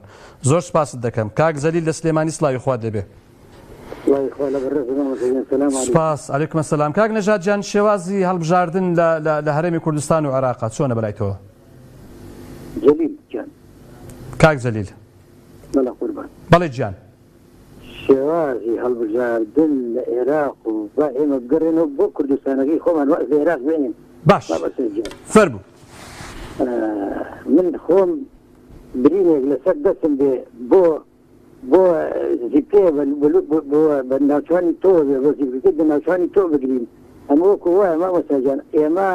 زۆر سپاست دەکەم کاک جەلیل لە سلێمانی سڵاوی خوات لێ بێ. سڵاوی خوا لە بەڕێز مامۆستا گیان سلام علیکم. سپاس علیکم السلام کاک نەژاد گیان شێوازی هەڵبژاردن لە لە لە هەرێمی کوردستان و عێراقا چۆنە بەلای تۆوە؟ جەلیل گیان. کاک جەلیل. بەڵێ قوربان. بەڵێ گیان. شێوازی هەڵبژاردن لە ئێراق و با ئێمە بگەڕێنەوە بۆ کوردستانەکەی خۆمان واز لە ئێراق بێنین باش مامۆستا گیان. فەرموو. من خۆم برینێک لەسەر دەستم بێ بۆ بۆ زیپکەیە بۆ بە ناوچوانی تۆ بێ بۆ زیپکەکەی بە ناوچوانی تۆ بگرین ئەمە وەکو وایە مامۆستا گیان ئێمە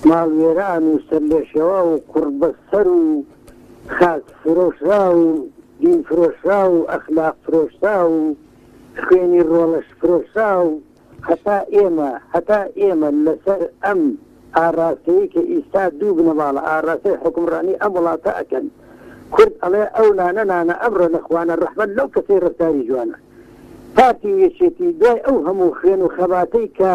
ماڵوێران و سەرلێشێواو و قوڕبەسەر و خاک فرۆشراو و دین فرۆشراو و ئەخلاق فرۆشراو و خوێنی ڕۆڵەش فرۆشراو هەتا ئێمە هەتا ئێمە لەسەر ئەم ئاڕاستەیەی کە ئیستا دوو بنەماڵە ئاڕاستەی حوکمڕانی ئەم وڵاتە ئەکەن کورد ئەڵێ ئەو نانە نانە ئەمڕۆ لە خوانە ڕەحمەت لەو کەسەی ڕەفتاری جوانە پارتی و یەکێتی دوای ئەو هەموو خوێن و خەباتەی کە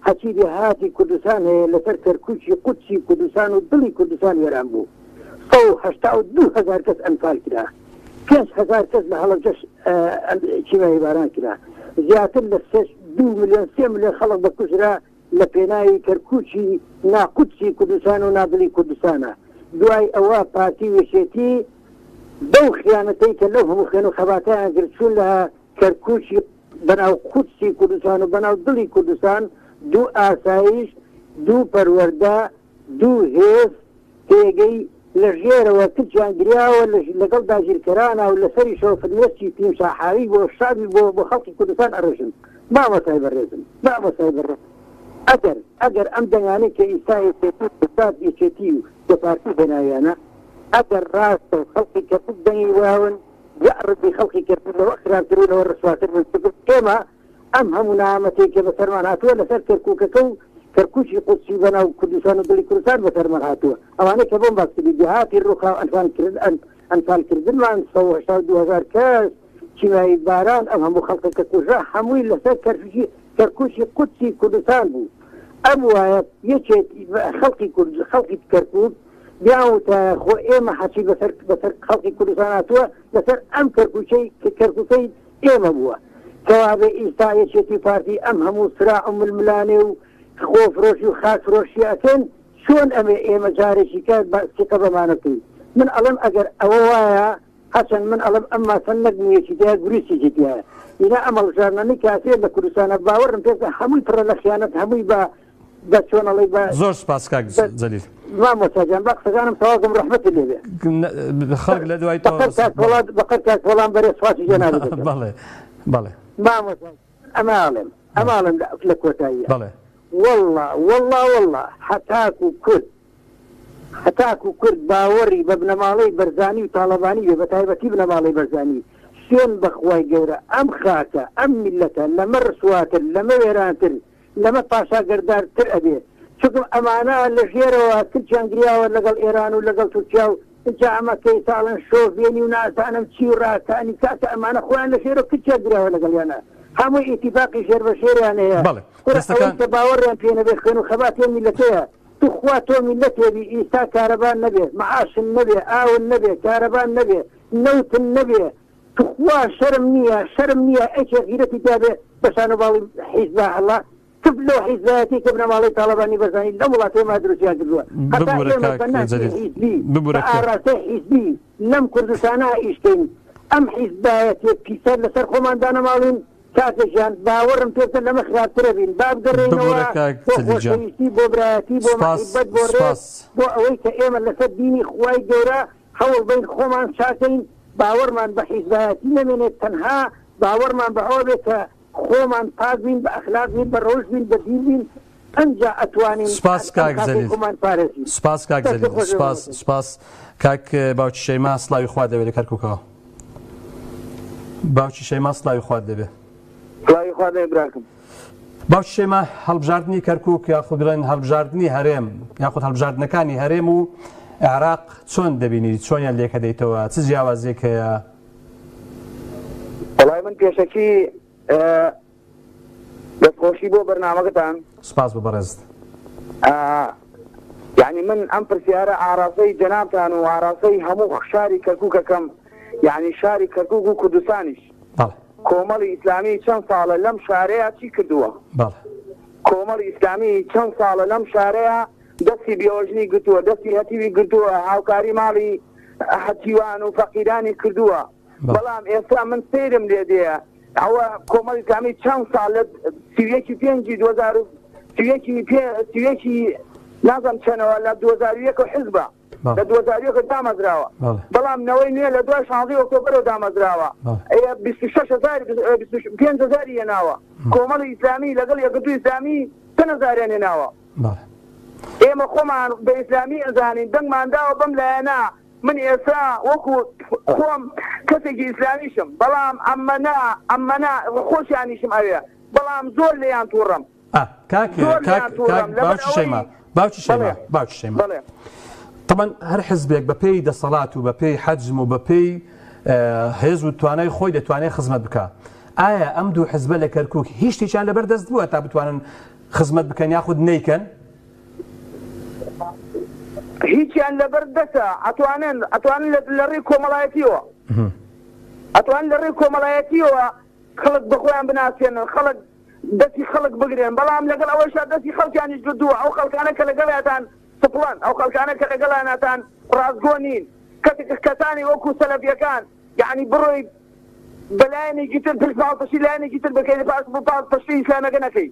هەچی دێهاتی کوردستان هەیە لەسەر کەرکوکی قودسی کوردستان و دڵی کوردستان وێران بوو 182 هەزار کەس ئەنفال کرا 5000 کەس لە هەڵەبجەش کیمیایی باران کرا زیاتر لە سێ دوو ملیۆن سێ ملیۆن خەڵک بە کوژرا لە پێناوی کەرکوکی نا قودسی کوردستان و نا دڵی کوردستانە دوای ئەوە پارتی و یەکێتی بەو خیانەتەی کە لەو هەموو خوێن و خەباتەیان کرد چوون لە کەرکوکی بەناو قودسی کوردستان و بەناو دڵی کوردستان دوو ئاسایش دوو پەروەردە دوو هێز پێگەی لە ژێرەوە کلکیان گریاوە لەگەڵ داگیرکەرانا و لەسەریشەوە فرمێسکی تیمساحاوی بۆ شەعبی بۆ بۆ خەڵکی کوردستان ئەڕێژن مامۆستای بەڕێزم مامۆستای بەڕێزم ئەگەر ئەگەر ئەم دەنگانەی کە ئیستا یەکێتی و بەزات یەکێتی و دە پارتی هێناویانە ئەگەر ڕاستە و خەڵکی کەرکوک دەنگی واون یەعڕبی خەڵکی کەرکوک لەوە خراپتر و لەوە ڕسواتر بن چونکە ئێمە ئەم هەموو نەهامەتەی کە بەسەرمان هاتووە لەسەر کەرکوکەکە و کەرکوکی قودسی بەناو کوردستان و دڵی کوردستان بەسەرمان هاتووە ئەوانەی کە بۆم باس کردی دێهاتی ڕووخاو ئەنفال کرد ئەنفال کردنمان 182 هەزار کەس کیمیایی باران ئەم هەموو خەڵکە کە کوژرا هەمووی لەسەر کەرکوکی کەرکوکی قودسی کوردستان بوو ئەم وایە یەکێک خەڵکی کورد خەڵکی کەرکوک بیان وتایە خۆ ئێمە هەرچی بەسەر بەسەر خەڵکی کوردستان هاتووە لەسەر ئەم کەرکوکەی کەرکوکەی ئێمە بووە کەوابێ ئیستا یەکێتی و پارتی ئەم هەموو سراع و ململانێ و خۆفرۆشی و خاک فرۆشی ئەکەن چۆن ئەمێ ئێمە جارێکی کە بە سیقە بەمانە بکەین من ئەڵێم ئەگەر ئەوە وایە هەرچەند من ئەڵێم ئەم ماسە نەک مویەکی تایە گوریسێکی تایە ئینا ئەم هەڵبژاردنانەی کە ئەکرێت لە کوردستانە باوەڕم پێ بکە هەمووی پڕە لە خیانەت هەمووی بە بە چۆن ئەڵێی بە زۆر سپاس کاک بە جەلیل. مامۆستا گیان با قسەکانم تەواو کەم ڕەحمەتت لێ بێ. خەڵک لە دوای تۆ بەقەد کاک پۆڵاد بەقەد کاک پۆڵان بەرێ سپاسی جەنابت دەکەم. بەڵێ بەڵێ. مامۆستا گیان ئەمە ئەڵێم ئەمە ئەڵێم لە کۆتاییە بەڵێ. وەڵڵا وەڵڵا وەڵڵا هەتاکوو کورد هەتاکو کورد باوەڕی بە بنەماڵەی بەرزانی و تاڵەبانی بێ بەتایبەتی بنەماڵەی بەرزانی سوێن بەخوای گەورە ئەم خاکە ئەم میللەتە لەمە ڕسواتر لەمە وێرانتر لەمە پاشاگەردار تر ئەبێ چونکم ئەمانە لە ژێرەوە کلکیان گریاوە لەگەڵ ئێران و لەگەڵ تورکیا و ئینجا ئەمە کەی ساڵن شۆڤێنی و نازانم چی و ڕاکانی کاکە ئەمانە خۆیان لە ژێرەوە کلکیان گریاوە لەگەڵیانە هەمووی ئیتیفاقی ژێر بە ژێریان هەیە بەڵێ کورە ئەوەی دەستەکان کە باوەڕیان پێ نەبێ خوێن و خەباتی ئەم میللەتەیە توخوا تۆ میللەتێ بی ئیستا کارەبان نەبێ معاشن نەبێ ئاون نەبێ کارەبان نەبێ نەوتن نەبێ توخوا شەرم نیە شەرم نیە ئەکێ غیرەتی تیابێ بە شان و باڵی حیزبا هەڵا تف لەو حیزبایەتی کە بنەماڵەی تاڵەبانی بەرزانی لەم وڵاتەی ما دروستیان کردووە هەتا ببورە ئێمە کاک بە ناکی جەلیل حیزبی ببورە بە کە ئاراستەی حیزبی لەم کوردستانە ئیش کەین ئەم حیزبایەتیە پیسە لەسەر خۆمان دانەماڵین کاکە گیان باوەڕم پێ بکە لەمە خراپترە بین با بگەڕێینەوە ببورە کاک بۆ جەلیل گیان خۆشەویستی بۆ برایەتی بۆ سپاس مەحیبەت بۆ ڕێز سپاس. بۆ ئەوەی کە ئێمە لەسەر دینی خوای گەورە هەوڵ بەین خۆمان چاکەین باوەڕمان بە حیزبایەتی نەمێنێت تەنها باوەڕمان بە ئەوە بێت کە خۆمان پاک بین بە ئەخلاق بین بە ڕەوشت بین بە دین بین ئەنجا ئەتوانین سپاس ئەم کاک خاکەی جەلیل خۆمان پارێزین سپاس کاک دەستت جەلیل خۆش بێ سپاس مامۆستا. سپاس کاک باوکی شەیما سڵاوی خوا دەوێ لە کەرکوکەوە. باوکی شەیما سڵاوی خوات لێبێ. سڵاوی خوات لێ براکەم. باوکی شەیما هەڵبژاردنی کەرکوک یاخود بڵێن هەڵبژاردنی هەرێم یاخود هەڵبژاردنەکانی هەرێم و عێراق چۆن دەبینی چۆنیان لێکەدەیتەوە چ جیاوازیەک هەیە؟ وەڵای من پێشەکی دەستخۆشی بۆ بەرنامەکەتان. سوپاس بۆ بەڕێزت. یعنی من ئەم پرسیارە ئاراستەی جەنابتان و ئاراستەی هەموو شاری کەرکوک ئەکەم یعنی شاری کەرکوک و کوردستانیش. بەڵێ. کۆمەڵی ئیسلامی چەند ساڵە لەم شارەیا چی کردووە؟ بەڵێ. کۆمەڵی ئیسلامی چەند ساڵە لەم شارەیا دەستی بێوەژنی گرتووە، دەستی هەتیوی گرتووە، هاوکاری ماڵی هەتیوان و فەقیرانی کردووە. بەڵام ئێستا من سەیرم لێ دێ ئەوە کۆمەڵی ئیسلامی چەند ساڵ لە 31 پێنجی 2031 31 نازم چەنەوە لە 2001 حزبە لە 2001 دامەزراوە بەڵام نەوەی نوێ لە دوای 16 ئۆکتۆبەرەوە دامەزراوە 26 هزار 25 هزاری هێناوە کۆمەڵی ئیسلامی لەگەڵ یەکگرتووی ئیسلامی چەند هەزاریان هێناوە ئێمە خۆمان بە ئیسلامی ئەزانین دەنگمان داوە بەم لایەنە من ئێستا وەکو خۆم کەسێکی ئیسلامیشم بەڵام ئەمەنا ئەمەنا خۆشیانیشم ئەوێ بەڵام زۆر لێیان توڕەم. ئا کاک زۆر کاک لێیان کاک توڕەم لەبەر باوکی ئەوەی شەیما باوکی شەیما بەڵێ باوکی شەیما بەڵێ. تەبعەن هەر حزبێک بە پێی دەسەڵات و بە پێی حەجم و بە پێی هێز و توانای خۆی دەتوانێت خزمەت بکا ئایا ئەم دوو حزبە لە کەرکوک هیچ شتێکیان لەبەر دەست بووە تا بتوانن خزمەت بکەن یاخود نەیکەن؟ هیچیان لەبەر دەسە ئەتوانن ئەتوانن لە ڕێی کۆمەڵایەتیەوە ئەتوان لە ڕێی کۆمەڵایەتیەوە خەڵک بە خۆیان بناسێنن خەڵک دەستی خەڵک بگرن بەڵام لەگەڵ ئەوەشا دەستی خەڵکیانیش گرتووە ئەو خەڵکانە کە لەگەڵیاتان سپڵەن ئەو خەڵکانە کە لەگەڵیاناتان ڕاستگۆ نین کەسانی وەکو سەلەفیەکان یعنی بڕۆی بەلایەنێکی تر پشت پاڵپشتی لایەنێکی تر بکەیت پاش پاڵپشتی ئیسلامەکە نەکەی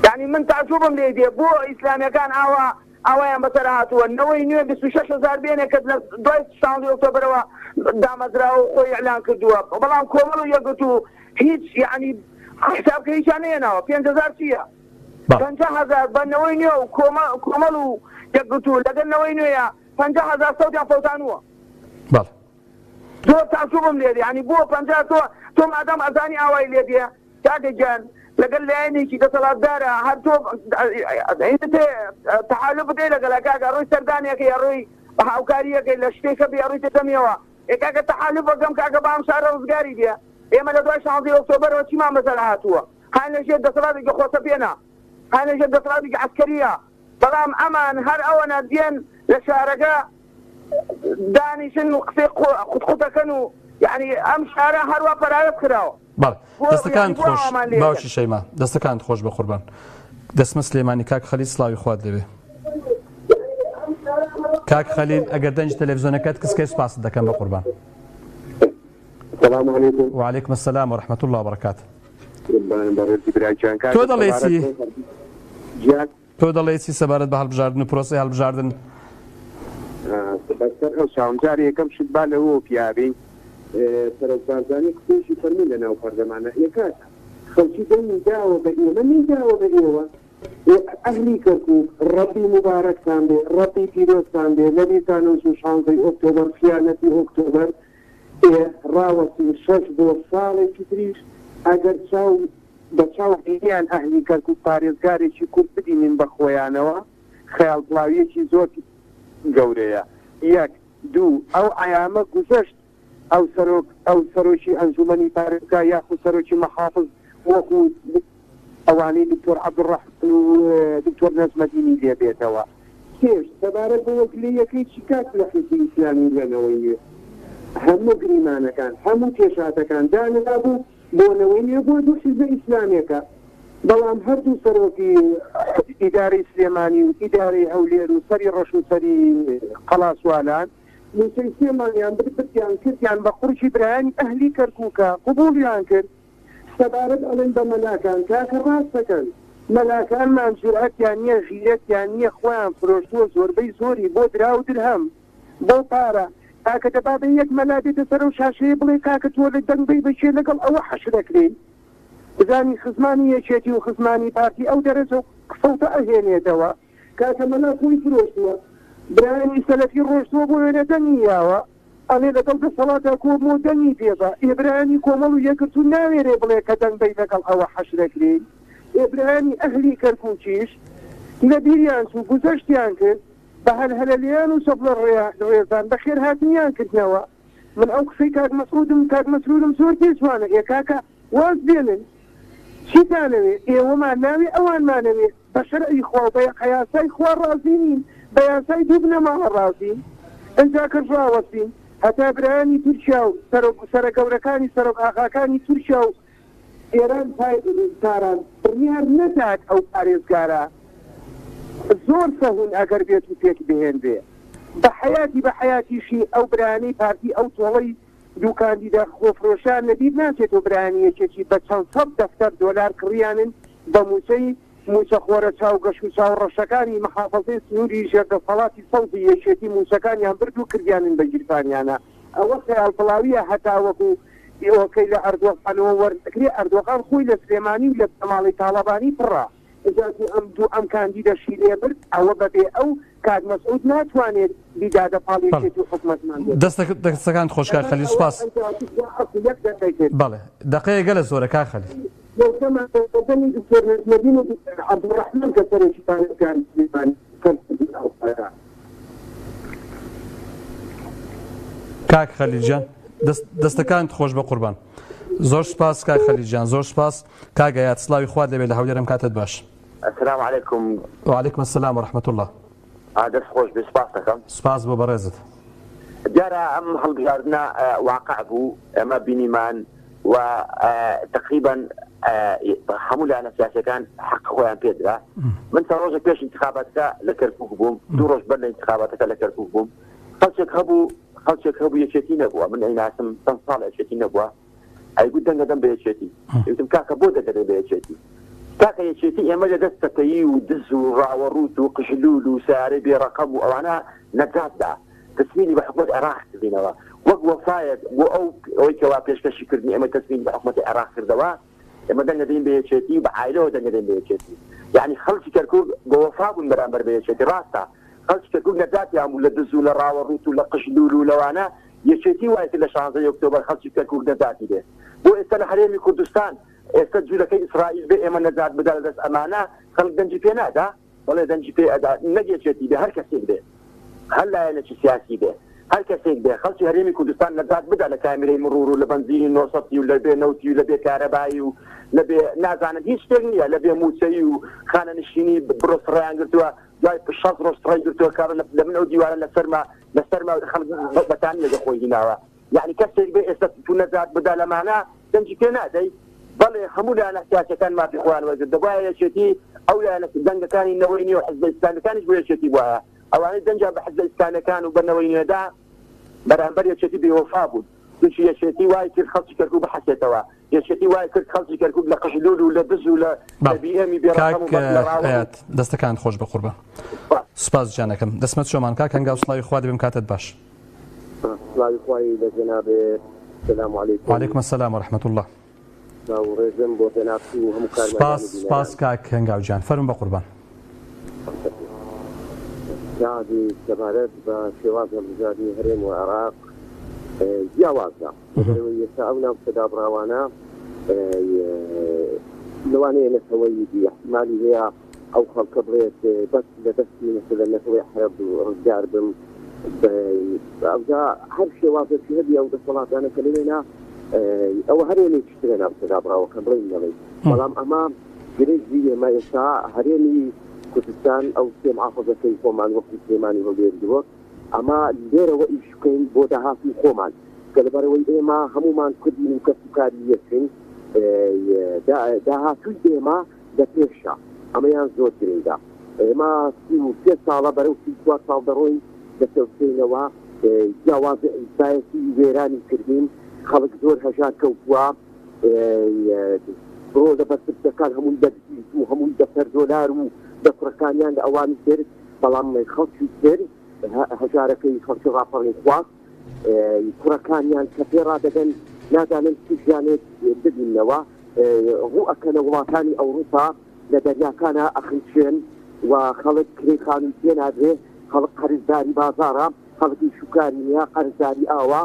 یانی من تەعجوبم لێ دێ بۆ ئیسلامیەکان ئاوا ئاوایان بەسەر هاتووە نەوەی نوێ 26 هەزار بێنێ کە لە دوای شانزی ئۆکتۆبرەوە دامەزراوە و خۆی ئیعلان کردووە بەڵام کۆمەڵ و یەکگرتوو هیچ یعنی حسابکە هیچیان نەهێناوە 5000 چییە؟ 50000 بە نەوەی نوێ و کۆمەڵ و یەکگرتوو لەگەل نەوەی نوێیە 50000 سەوتیان فەوتانووە. بەڵێ. زۆر تەعجوبم لێ دێ یانی بۆ 50 تۆ تۆ مادام ئەزانی ئاوای لێ دێ کاکە گیان لەگەل لایەنێکی دەسەڵاتدارە هەر تۆ تەحالف بدەی لەگەڵا کاکە ڕووی سەردانێکە یا ڕووی هاوکاریەکەی لە شتێکە بێ ڕووی تێدەمیەوە ئێ کاکە تەحالف بەکەم کاکە بام شارە ڕزگاری بێ ئێمە لە دوای شانزەی ئۆکتۆبەرەوە چیمان بەسەر هاتووە هاین لە ژێر دەسەڵاتێکی خۆسەپێنە هاین لە ژێر دەسەڵاتێکی عەسکەریە بەڵام ئەمان هەر ئەوەنە دێن لە شارەکە دانیشن و قسەی قوتقوتەکەن و یعنی ئەم شارە هەروا پەراوێز خراوە. بەڵێ دەستەکانت بۆ خۆش ئاوامان لێ باوکی شەیما دەستەکانت خۆش بە قوربان دەسمە سلێمانی کاک خەلیل سڵاوی خوات لێبێ کاک خەلیل ئەگەر دەنگی تەلەڤیزیۆنەکەت کزکەی سوپاست دەکەم بە قوربان. سلام علیکم. وعلیکم السلام ورحمة الله وبرکاته. قوربانم بەڕێزی برا گیان کاکە تۆ دەڵێی سەبارەت چی؟ بەو گیان تۆ دەڵێی چی سەبارەت بە هەڵبژاردن و پرۆسەی هەڵبژاردن؟ بەسەر ئەو چاوم جارێ یەکەم شت با لەوەوە پیابین سەرۆک بارزانی قسەیەکی فەرموو لەناو پەرلەمانا ئێ کاکە خەڵکی دەنگی داوە بە ئێمە نەیداوە بە ئێوە ئێ ئەهلی کەرکوک ڕەبی موبارەکتان بێ ڕەبی پیرۆزتان بێ لەبیرتانەوە چوو شانزەی ئۆکتۆبەر خیانەتی ئۆکتۆبەر ئێ ڕاوەستین شەش بۆ ساڵێکی تریش ئەگەر چاو بە چاو بینیان ئەهلی کەرکوک پارێزگارێکی کورد ببینن بە خۆیانەوە خەیاڵپڵاویەکی زۆر گەورەیە یەک دوو ئەو عەیامە گوزەشت ئەو سەرۆک ئەو سەرۆکی ئەنجومەنی پارێزگا یاخود سەرۆکی مەحافز وەکو ئەوانەی دکتۆر عەبدولڕەحمان و دکتۆر نەجمەدینی لێ بێتەوە. سێش، سەبارەت بەوە گلەییەکەی چی کات لە حیزبی ئیسلامی و لە نەوەی نوێ هەموو گریمانەکان هەموو پێشهاتەکان دانرابوو بۆ نەوەی نوێ بۆ دوو حیزبە ئیسلامیەکە بەڵام هەردوو سەرۆکی ئیدارەی سلێمانی و ئیدارەی هەولێر و سەری ڕەش و سەری قەڵاسوالان مووچەی سێ مانگیان برد بردیان کردیان بە قوڕگی برایانی ئەهلی کەرکوکە قبوڵیان کرد سەبارەت ئەڵێن بە مەلاکان کاکە ڕاست دەکەن مەلاکانمان جورئەتیان نیە غیرەتیان نیە خۆیان فرۆشتووە زۆربەی زۆری بۆ دراو درهەم بۆ پارە کاکە دەبا بێ یەک مەلا بێتە سەر ئەو شاشەیە بڵێ کاکە تۆ لە دەنگ بەی بە کێ لەگەڵ ئەوە حەشرەکرێی بزانی خزمانی یەکێتی و خزمانی پارتی ئەو دەرەجە سەوتە ئەهێنێتەوە کاکە مەلا خۆی فرۆشتووە برایانی سەلەفی ڕۆشتووە بۆ وێنە دەنگی یاوە. ئەڵێ لەگەڵ دەسەڵاتا کۆبمەوە دەنگی پێ بە، ئێ برایانی کۆمەڵ و یەکگرتوو ناوێرێ بڵێ کە دەنگ بەی لەگەڵ ئەوە حەشرەکرێی، ئێ برایانی ئەهلی کەرکوکیش لە بیریان چوو گوزەشتیان کرد بە هەلهەلە لێیان و چەپڵە ڕێزان بەخێرهاتنیان کردنەوە. من ئەو قسەی کاک مەسعودم کاک مەسرورم زۆر پێ جوانە ئێ کاکە واز بێنن چیتانەوێ ئێوەمان ناوێ ئەوانمانەوێ بە شەرعی خوا و بە یاسای خوا ڕازی نین بە یاسای دوو بنەماڵە ڕازین ئنجا کەش ڕاوەستین هەتا برایانی تورکیا و سەرۆک سەرە گەورەکانی سەرۆک ئاغاکانی تورکیا و ئێران تاران بڕیار نەدات ئەو پارێزگارە زۆر سەهون ئەگەر بێت و پێک بهێنرێ بە حەیاتی بە حەیاتیشی ئەو برایانەی پارتی ئەو تۆڵەی دوو کاندیدە خۆفرۆشیان لە بیر ناچێتەوە برایانی یەکێتی بە چەند سەد دەفتەر دۆلار کڕیانن بە موچەی موچەخۆرە چاو گەش و چاو ڕەشەکانی محافەزەی سنوری ژێر دەسەڵاتی سەوزی یەکێتی موچەکانیان برد و کردیانن بە گیرفانیانا ئەوە خەیاڵ پڵاویە هەتاوەکو ئۆکەی لە ئەردۆغانەوە وەرنەگرێ ئەردۆغان خۆی لە سلێمانی و لە بنەماڵەی تاڵەبانی پڕە ئینجا تو ئەم دوو ئەم کاندیدەشی لێ برد ئەوە بە بێ ئەو کاک مەسعود ناتوانێت بیدادە پاڵ یەکێتی و حکومەتمان بێت. دەستەکانت خۆش کاک لەبەر خەلیل ئەوە سوپاس. ئەنجا توخوا ئەسڵ یەک دەقەی تر. بەڵێ دەقەیە گەلە زۆرە کاک خەلیل. گەورەمان لەسەردەمی دکتۆر نەجمەدین و دکتۆر عەبدولڕەحمان کە سەرۆکی پارێزگاری سلێمانی کەرکوک بوون ئەو کاتە. کاک خەلیل گیان دەست دەستەکانت خۆش بە قوربان. زۆر سوپاس کاک خەلیل گیان زۆر سوپاس. کاک ئەیاد سڵاوی خوات لێبێ لە هەولێر ئەم کاتەت باش. السلام علیکم. وعلیکم السلام ورحمة اللە. دەست خۆش بێ سوپاس دەکەم. سوپاس بۆ بەڕێزت. دیارە ئەم هەڵبژاردنە واقع بوو ئێمە بینیمان و تەقریبەن هەموو لایەنە سیاسیەکان حەق خۆیان پێدرا. من چەند ڕۆژێک پێش ئینتخاباتەکە لە کەرکوک بووم، دوو ڕۆژ بەر لە ئینتخاباتەکە لە کەرکوک بووم. خەڵکێک هەبوو خەڵکێک هەبوو یەکێتی نەبووە، من ئەیناسم چەند ساڵە یەکێتی نەبووە، ئەیگوت دەنگ ئەدەم بە یەکێتی. وتم کاکە بۆ دەنگ ئەدەی بە یەکێتی؟ کاکە یەکێتی ئێمە لە دەست چەتەیی و دز و ڕاوەڕووت و قژلوول و سەیارەی بێ ڕەقەم و ئەوانە نەجات دا. تەسلیمی بە حکومەت عێراق کردینەوە وەک وەفایەک بۆ ئەو ئەوەی کەوا پێشکەشی کردین ئێمە تەسلیمی بە حکومەتی عێراق کردەوە ئێمە دەنگ دەدەین بە یەکێتی و بە عایلەوە دەنگ دەدەین بە یەکێتی یعنی خەڵکی کەرکوک بە وەفا بوون بەرامبەر بە یەکێتی ڕاستە خەڵکی کەرکوک نەجاتیان بوو لە دز و لە ڕاوە ڕووت و لە قژ لوول و لەوانە یەکێتی وای کرد لە شانزەی ئۆکتۆبەر خەڵکی کەرکوک نەجاتی بێ بۆ ئێستا لە هەرێمی کوردستان ئێستا جولەکەی ئیسرائیل بێ ئێمە نەجات بدا لە دەست ئەمانە خەڵک دەنگی پێ نادا بەڵێ دەنگی پێ ئەدا نەک یەکێتی بێ هەر کەسێک بێ هەر لایەنێکی سیاسی بێ هەر کەسێک بێ خەڵکی هەرێمی کوردستان نەجات بدا لە کامیرەی مڕوور و لە بەنزینی نۆسەتی و لە بێ نەوتی و لە بێ کارەبایی و لە بێ نازانم هیچ شتێک نییە لە بێ مووچەیی و خانەنشینی بڕۆ سڕیان گرتووە دوای 60 ڕۆژ سڕی گرتووە کار لە من ئەو دیوارە لەسەرما لەسەرما خەڵک بەتانی لەگە خۆی هیناوە یەعنی کەسێک بێ ئێستا تو نەجات بدا لەمانە دەنگی پێ نادەی؟ بەڵێ هەموو لایەنە سیاسیەکان مافی خۆیان وەرگرت دەبوایە یەکێتی ئەو لایەنە دەنگەکانی نەوەی نوێ و حزبە ئیسلامیەکانیش بۆ یەکێتی بوایە ئەوانەی دەنگیان بە حزبە ئیسلامیەکان و بە نەوەی نوێدا بەرامبەر یەکێتی بێوەفا بوون چونکی یەکێتی وای کرد خەڵکی کەرکوک بحەسێتەوە یەکێتی وای کرد خەڵکی کەرکوک لە قژ لول و لە دز و لە بی ئێمی بێ ڕەقەم و کاک لە ڕاوە ئەیاد دەستەکانت خۆش بە قوربان سوپاس گیانەکەم دەسمەت چۆمان کاک هەنگاو سڵاوی خوا دەبێم کاتت باش. سڵاوی خوای لە جەنابت سلام علیکم. وعلیکم السلام ورحمة اللە. سڵاو و ڕێزم بۆ جەنابت و هەموو سوپاس کارمەندان و سوپاس بینەران. کاک هەنگاو گیان فەرموو بەقوربان. کاک سەبارەت بە شێوازی هەڵبژاردنی هەرێم و عێراق جیاوازە لەبەرئەوەی ئێستا ئەو ناوچە دابڕاوانە لەوانەیە نەتەوەیی بی ئیحتیمالی هەیە ئەو خەڵکە بڵێت بەس لە دەستی مەسەلەن نەتەوەی عەرەب ڕزگار بم ئەوجا هەر شێوازێکی هەبی ئەو دەسەڵاتانە کە لەوێنا ئەوە هەرێمێکی ترە ناوچە دابڕاوەکە بڵێین نەڵێین بەڵام ئەمە گرنگی ئێمە ئێستا هەرێمی کوردستان ئەو سێ محافەزەکەی خۆمان وەکو سلێمانی هەولێر دهۆک ئەمە لێرەوە ئیش بکەین بۆ داهاتووی خۆمان کە لەبەرئەوەی ئێمە هەموومان کوردین و کەسوکاری یەکین داهاتووی ئێمە لە پێشە ئەمەیان زۆر گرنگە ئێمە 33 ساڵە بەرەو 34 ساڵ دەڕۆین دەچەوسێینەوە جیاواز ئیسایەتی وێرانی کردین خەڵک زۆر هەژار کەوتووە بڕۆ لە بەرپرسەکان هەمووی بە دزیت و هەمووی بە سەر دۆلار و بە کوڕەکانیان لە ئەوانی تر بەڵام خەڵکی تر هەژارەکەی خەڵکی ڕاپەڕین خواست کوڕەکانیان کە پێ ڕادەگەن نازانن چ ژیانێک ببیننەوە ڕوو ئەکەنە وڵاتانی ئەوروپا لە دەریاکانا ئەخنچێن و خەڵک کرێی خانووی پێ نادرێ خەڵک قەرزداری بازاڕە. خەڵک ئیش و کاری نیە قەرزداری ئاوە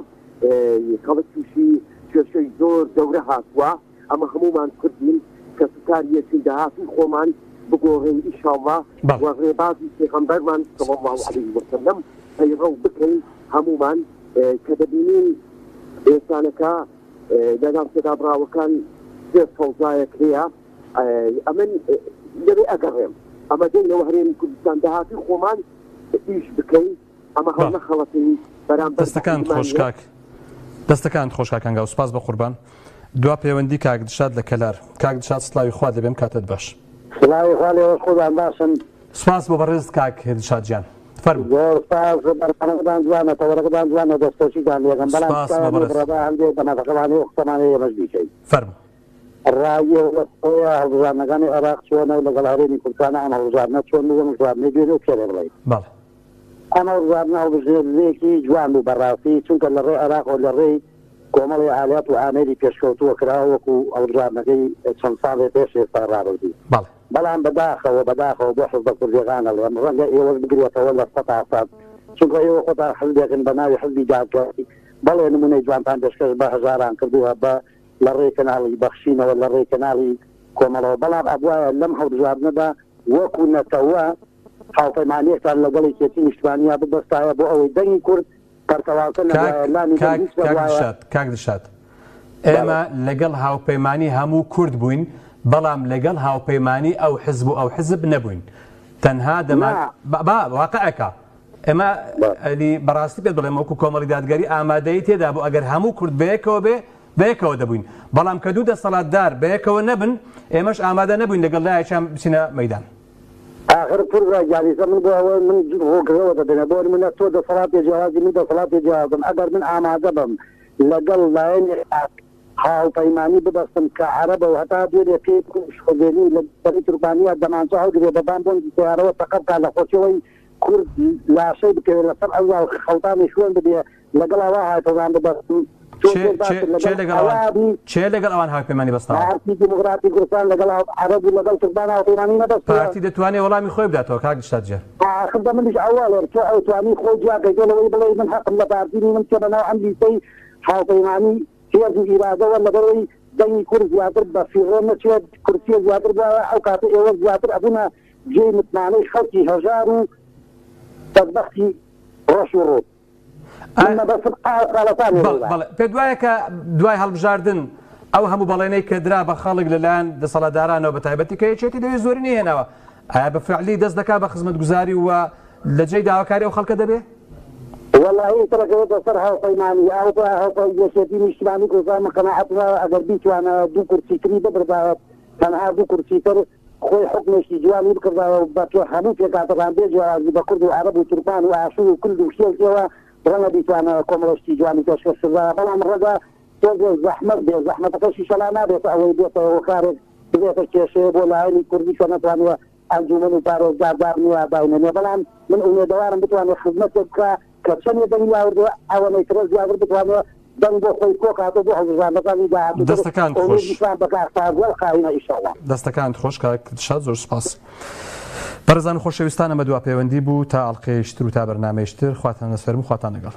خەڵک تووشی کێشەی زۆر گەورە هاتووە ئەمە هەموومان کوردین کەسوکار یەکین داهاتووی خۆمان بگۆڕین ئیشاڵڵا و ڕێبازی پێغەمبەرمان صلی اللە علیه وسلم پەیڕەو بکەین هەموومان کە دەبینین ئێسانەکە لە ناوچە دابڕاوەکان زێر فەوزایەک هەیە ئەمن لەوێ ئەگەڕێم ئەمە دێینەوە هەرێمی کوردستان داهاتووی خۆمان ئیش بکەین ئەمە هەڵنەخەڵەتێین بەرامبەر بە دەستەکانت خۆش عیلمانیەت. کاک دەستەکانت خۆش کاک هەنگاو سوپاس بەقوربان دوا پەیوەندی کاک دشاد لە کەلار کاک دشاد سڵاوی خوات لێبێم کاتت باش. سڵاوی خوا لێوەش خۆتان باشن. سوپاس بۆ بەڕێزت کاک دشاد گیان فەرموو. زۆر سوپاس بەرنامەکەتان جوانە تەوەرەکەتان جوانە دەستخۆشیتان لێکەم بەڵام سوپاس تکایە بۆ بەڕێزت. مەبڕە با هەندێک تەماشاکەمان هەیە و قسەمان هەیە ئێمەش بیکەین. فەرموو. ڕای ئێوە لەسەر هەڵبژاردنەکانی عێراق چۆنە و لەگەڵ هەرێمی کوردستان ئەم هەڵبژاردنە چۆن بوو ئەم هەڵبژاردنەی دوێنێ و پێرێ بڵێین؟ بەڵێ. ئەم هەڵبژاردنە هەڵبژێردنێکی جوان بوو بەڕاستی چونکە لە ڕێی عێراقەوە لە ڕێی کۆمەڵی ئالات و ئامێری پێشکەوتووە کراوە وەکو هەڵبژاردنەکەی چەند ساڵێ پێش ئێستا ڕابردوو. بەڵێ. بەڵام بەداخەوە بەداخەوە بۆ حزبە کوردیەکان ئەڵێم ڕەنگە ئێوەش بگرێتەوە لە سەتا سەد چونکە ئێوە خۆتان حزبێکن بە ناوی حزبی دادگەری بەڵێ نمونەی جوانتان پێشکەش بە هەژاران کردووە بە لە ڕێی کەناڵی بەخشینەوە لە ڕێی کەناڵی کۆمەڵەوە بەڵام ئەبوایە لەم هەڵبژاردنەدا وەکو نەتەوە هاوپەیمانیەکتان لەگەڵ یەکێتی نیشتمانیا ببەستایە بۆ ئەوەی دەنگی کورد پەرتەوازە کاک نەبوایە لانی دەنگ کاک هیچ کاک نەبوایە. دلشاد کاک دلشاد بەڵێ. ئێمە لەگەڵ هاوپەیمانی هەموو کورد بووین بەڵام لەگەڵ هاوپەیمانی ئەو حزب و ئەو حزب نەبووین تەنها دەمان نا. با با واقعەکە ئێمە بەڵێ. ئەلی بەڕاستی پێت بڵێم وەکو کۆمەڵی دادگەری ئامادەیی تێدا بوو ئەگەر هەموو کورد بەیەکەوە بێ بەیەکەوە دەبووین، بەڵام کە دوو دەسەڵاتدار بەیەکەوە نەبن، ئێمەش ئامادە نەبووین لەگەڵ لایەکیان بچینە مەیدان. ئاخر پورزا گیان ئیستا من بۆ ئەوە من ڕووکردنەوە دەدەمێ بۆ نمونە تۆ دەسەڵاتێ جیاوازی من دەسەڵاتێ جیاوازم ئەگەر من ئامادە بم لەگەڵ لایەنێک هاوپەیمانی ببەستم کە عەرەبە و هەتا دوێنێ پێی شۆڤێنی لە بەرەی تورکمانیا دەمانچە هەڵگرێ بە بان بۆنجی سەیارەوە تەقە بکا لە خۆشیەوەی کورد لاشەی بکەوێ لەسەر ئەویا و خەڵتانی خوێن ببێ لەگەڵ ئەوا هاوپەیمان ببەستم تۆ چێ زۆر چێ باشتر چێ لەگەڵ لەگەڵ ئەوان ئەوا بی چێ لەگەڵ ئەوان هاوپەیمانی بەستاوە؟ پارتی دیموکراتی کوردستان لەگەڵ عەرەب و لەگەڵ تورکمان هاوپەیمانی نەبەستووە؟ پارتی دەتوانێ وەڵامی خۆی بداتەوە کاک دلشاد گیان. ئاخر بە منیش ئەوە ئەڵێم تۆ ئەوتوانی خۆی جیا کەیتەوە لەوەی بڵێی من هەقم لە پارتی نی من بچمە ناو ئەم لیستەی هاوپەیمانی هێز و ئیرادەوە لەبەرئەوەی دەنگی کورد زیاتر بە فیڕۆ نەچێت کورسیە زیاتر بوایە ئەو کاتە ئێوە زیاتر ئەبوونە جێی متمانەی خەڵکی هەژار و بەدبەختی ڕەش و ڕووت. من مەبەستم ئاو خاڵەکانی بەڵێ ڕوودا. بەڵێ پێت وایە کە دوای هەڵبژاردن ئەو هەموو بەڵێنەی کە درا بە خەڵک لەلایەن دەسەڵاتدارانەوە بە تایبەتی کە یەکێتی لەوێ زۆری نەهێناوە ئایا بە فعلی دەست دەکا بە خزمەتگوزاری و لە جێی داواکاری ئەو خەڵکە دەبێ؟ وەڵاهی ئیتر ئەکەوێتە سەر هاوپەیمانی ئەو هاوپەی یەکێتی نیشتمانی کوردستان من قەناعەتم وایە ئەگەر بیتوانایە دوو کورسی تری ببردایە تەنها دوو کورسی تر خۆی حوکمێکی جوانی بکردایە و بە هەموو پێکهاتەکان بێ جیاوازی بە کورد و عەرەب و تورکمان و ئاشور و کلد و کێ و کێوە ڕەنگە بیتوانایە کۆمەڵە شتی جوانی پێشکەش کردایە بەڵام ڕەنگە تۆزێ زەحمەت بێ زەحمەتەکەشی شەلا نابێتە ئەوەی بێتە هۆکارێک ببێتە کێشەیە بۆ لایەنی کوردی کە نەتوانیوە ئەنجومەن و پارێزگار دابنێ یا داینەنێ بەڵام من ئومێدەوارم بتوانێ خزمەتێک بکا کە چەنێ دەنگی هاوردووە ئەوەنەی ترە زیاتر بتوانێ دەنگ بۆ خۆی کۆکاتەوە بۆ هەڵبژاردنەکانی داهاتووتر دەستەکانت خۆش. ئومێدیشمان بە کاک فازڵ قایمە ئیشەڵا. دەستەکانت خۆش کاک دڵشاد زۆر سوپاس. بەڕێزان و خۆشەویستان ئەمە دوا پەیوەندی بوو تا ئەڵقەیەکی تر و تا بەرنامەیەکی تر خواتان دەسپێرم و خواتان لەگەڵ.